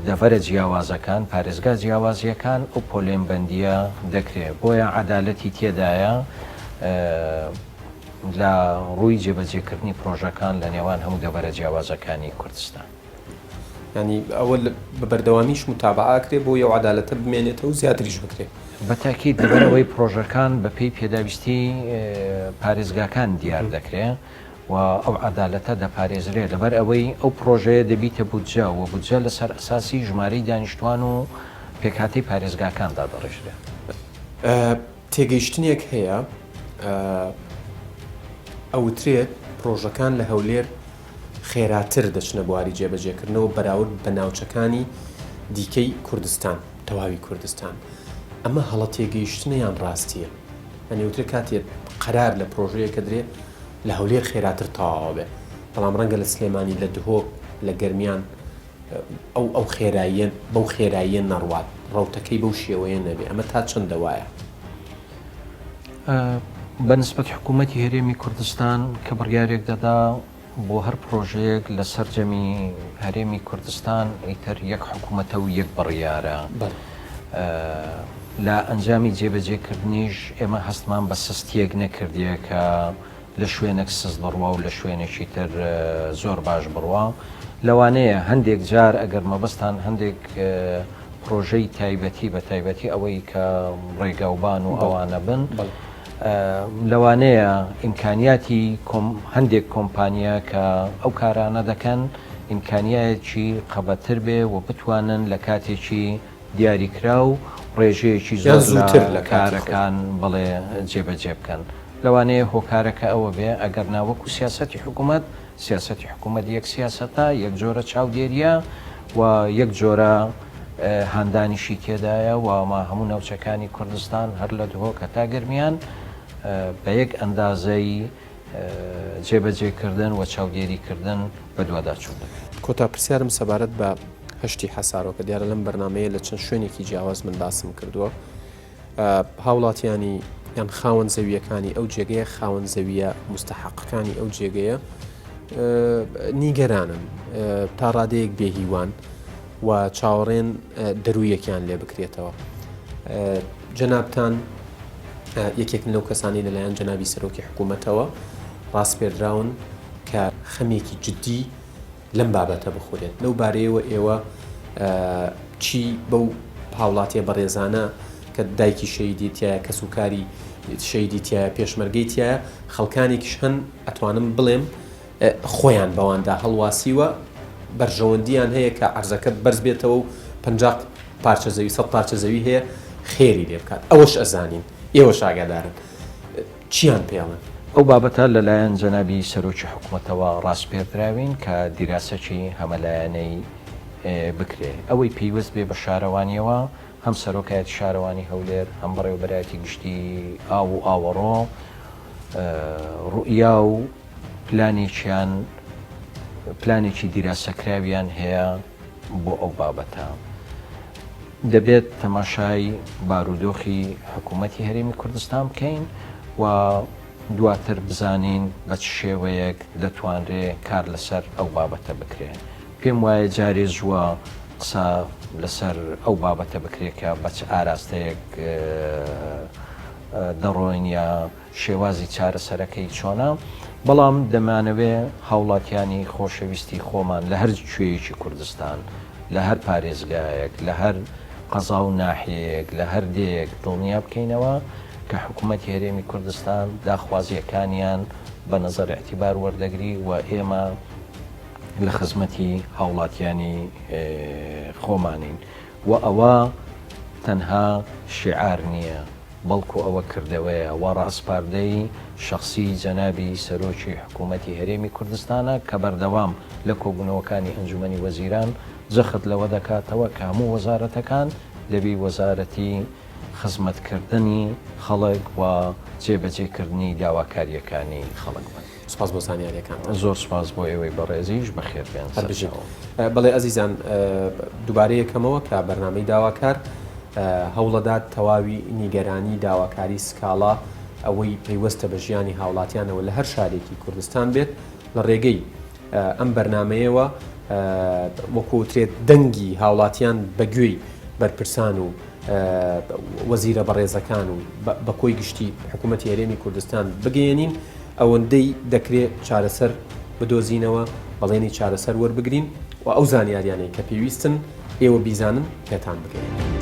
دەڤەرە جیاوازەکان، پارێزگا جیاوازییەکان ئەو پۆلێنبەندییە دەکرێ. بۆیە عەدالەتی تێدایە لە ڕووی جێبەجێکردنی پرۆژەکان لە نێوان هەموو دەڤەرە جیاوازەکانی کوردستان. یانی ئەوە بە بەردەوامیش موتابەعە ئەکرێ بۆ ئەو عەدالەتە بمێنێتەوە و زیاتریش بکرێ. بە تاکید لەبەرئەوەی پڕۆژەکان بە پێی پێداویستی پارێزگاکان دیار دەکرێ و ئەو عەدالەتە دەپارێزرێ لەبەر ئەوەی ئەو پڕۆژەیە دەبیتە بودجە و بودجە لەسەر ئەساسی ژمارەی دانیشتوان و پێکهاتەی پارێزگاکان دادەڕێژرێ. تێگەیشتنێک هەیە ئەوترێت پڕۆژەکان لە هەولێر خێراتر دەچنە بواری جێبەجێکردنەوە بەراورد بە ناوچەکانی دیکەی کوردستان، تەواوی کوردستان. ئەمە هەڵە تێگەیشتنە یان ڕاستییە؟ یانی ئەوترێ کاتێ قەرار لە پرۆژەیەک ئەدرێ لە هەولێر خێراتر تەواو ئەبێ، بەڵام ڕەنگە لە سلێمانی، لە دهۆک، لە گەرمیان ئەو ئەو خێراییە بەو خێراییە نەڕوات، ڕەوتەکەی بەو شێوەیە نەبێ، ئەمە تا چەندە وایە؟ بە نسبەت حکوومەتی هەرێمی کوردستان کە بڕیارێک دەدا بۆ هەر پرۆژەیەک لە سەرجەمی هەرێمی کوردستان ئیتر یەک حکوومەتە و یەک بڕیارە. لە ئەنجامی جێبەجێکردنیش ئێمە هەستمان بە سستیەک نەکردیە کە لە شوێنێک سست بڕوا و لە شوێنێکی تر زۆر باش بڕوا. لەوانەیە هەندێک جار ئەگەر مەبەستان هەندێک پرۆژەی تایبەتی بە تایبەتی ئەوەی کە ڕێگاوبان و ئەوانە بن لەوانەیە ئیمکانیاتی هەندێک کۆمپانیا کە ئەو کارانە دەکەن ئیمکانیایەکی قەبەتر بێ و بتوانن لە کاتێکی دیاریکراو ڕێژەیەکی یان زۆر زووتر لە لە کاتی خۆی. کارەکان بەڵێ جێبەجێ بکەن. لەوانەیە هۆکارەکە ئەوە بێ، ئەگەر نا وەکو سیاسەتی حکوومەت، سیاسەتی حکوومەت یەک سیاسەتە، یەک جۆرە چاودێرییە و یەک جۆرە هاندانیشی تێدایە و ما هەموو ناوچەکانی کوردستان هەر لە دهۆک هەتا گەرمیان بە یەک ئەندازەی جێبەجێکردن و چاودێریکردن بەدواداچوون دەکەین. کۆتا پرسیارم سەبارەت بە هەشتی حەسارۆکە، دیارە لەم بەرنامەیە لە چەند شوێنێکی جیاواز من باسم کردووە، هاوڵاتیانی یان خاوەن زەوییەکانی ئەو جێگەیە، خاوەن زەوییە موستەحەقەکانی ئەو جێگەیە نیگەرانن، تا ڕادەیەک بێهیوان و چاوەڕێن دەروویەکیان لێ بکرێتەوە. جەنابتان یەکێکن لەو کەسانەی لەلایەن جەنابی سەرۆکی حکوومەتەوە ڕاسپێردراون کە خەمێکی جددی. لەم بابەتە بخورێت لەو بارەیەوە ئێوە چی بەو هاوڵاتیە بەڕێزانە کە دایکی شەیدی تایە کەس و کاری شەیدی تایە پێشمەرگەی تایە خەڵکانێکیش هەن ئەتوانم بڵێم خۆیان بەواندا هەڵواسیوە بەرژەوەندیان هەیە کە عەرزەکە بەرز بێتەوە و 50 پارچە زەوی 100 پارچە زەوی هەیە خێری لێ بکات ئەوەش ئەزانین ئێوەش ئاگادارن چیان پێڵن؟ ئەو بابەتە لەلایەن جەنابی سەرۆکی حکومەتەوە ڕاسپێردراوین کە دیراسەکی هەمەلایەنەی بکرێ. ئەوەی پەیوەست بێ بە شارەوانیەوە هەم سەرۆکایەتی شارەوانی هەولێر، هەم بەڕێوەبەرایەتی گشتی ئاو و ئاوەڕۆ ڕوئیا و پلانێکیان پلانێکی دیراسەکراویان هەیە بۆ ئەو بابەتە. دەبێت تەماشای بارودۆخی حکوومەتی هەرێمی کوردستان بکەین و دواتر بزانین بە چ شێوەیەک دەتوانرێ کار لەسەر ئەو بابەتە بکرێ. پێم وایە جارێ زووە قسە لەسەر ئەو بابەتە بکرێ کە بە چ ئاراستەیەک دەڕۆین یا شێوازی چارەسەرەکەی چۆنە، بەڵام دەمانەوێ هاوڵاتیانی خۆشەویستی خۆمان لە هەر کوێیەکی کوردستان، لە هەر پارێزگایەک، لە هەر قەزا و ناحیەیەک، لە هەر دێیەک دڵنیا بکەینەوە کە حکوومەتی هەرێمی کوردستان داخوازییەکانیان بە نەزەر ئیعتیبار وەردەگری و ئێمە لە خزمەتی هاوڵاتیانی خۆمانین و ئەوە تەنها شیعار نییە. بەڵکو ئەوە کردەوەیە و ڕاسپاردەی شەخسی جەنابی سەرۆکی حکوومەتی هەرێمی کوردستانە کە بەردەوام لە کۆبوونەوەکانی ئەنجومەنی وەزیران جەخت لەوە دەکاتەوە کە هەموو وەزارەتەکان دەبی وەزارەتی خزمەتکردنی خەڵک و جێبەجێکردنی داواکارییەکانی خەڵک بن. سوپاس بۆ زانیاریەکانتان. زۆر سوپاس بۆ ئێوەی بەڕێزیش بەخێر بێن هەر بژین. سەرچاوە. بەڵێ ئەزیزان دوبارە یەکەمەوە کە بەرنامەی داواکار هەوڵەدات تەواوی نیگەرانی داواکاری سکاڵا ئەوەی پەیوەستە بە ژیانی هاوڵاتیانەوە لە هەر شارێکی کوردستان بێت لە ڕێگەی ئەم بەرنامەیەوە وەکو وترێت دەنگی هاوڵاتیان بە گوێی بەرپرسان و وەزیرە بەڕێزەکان و بە کۆی گشتی حکوومەتی هەرێمی کوردستان بگەیەنین ئەوەندەی دەکرێت چارەسەر بدۆزینەوە بەڵێنی چارەسەر وەربگرین و ئەو زانیاریانەی کە پێویستن ئێوە بیزانن پێتان بگەیەنین.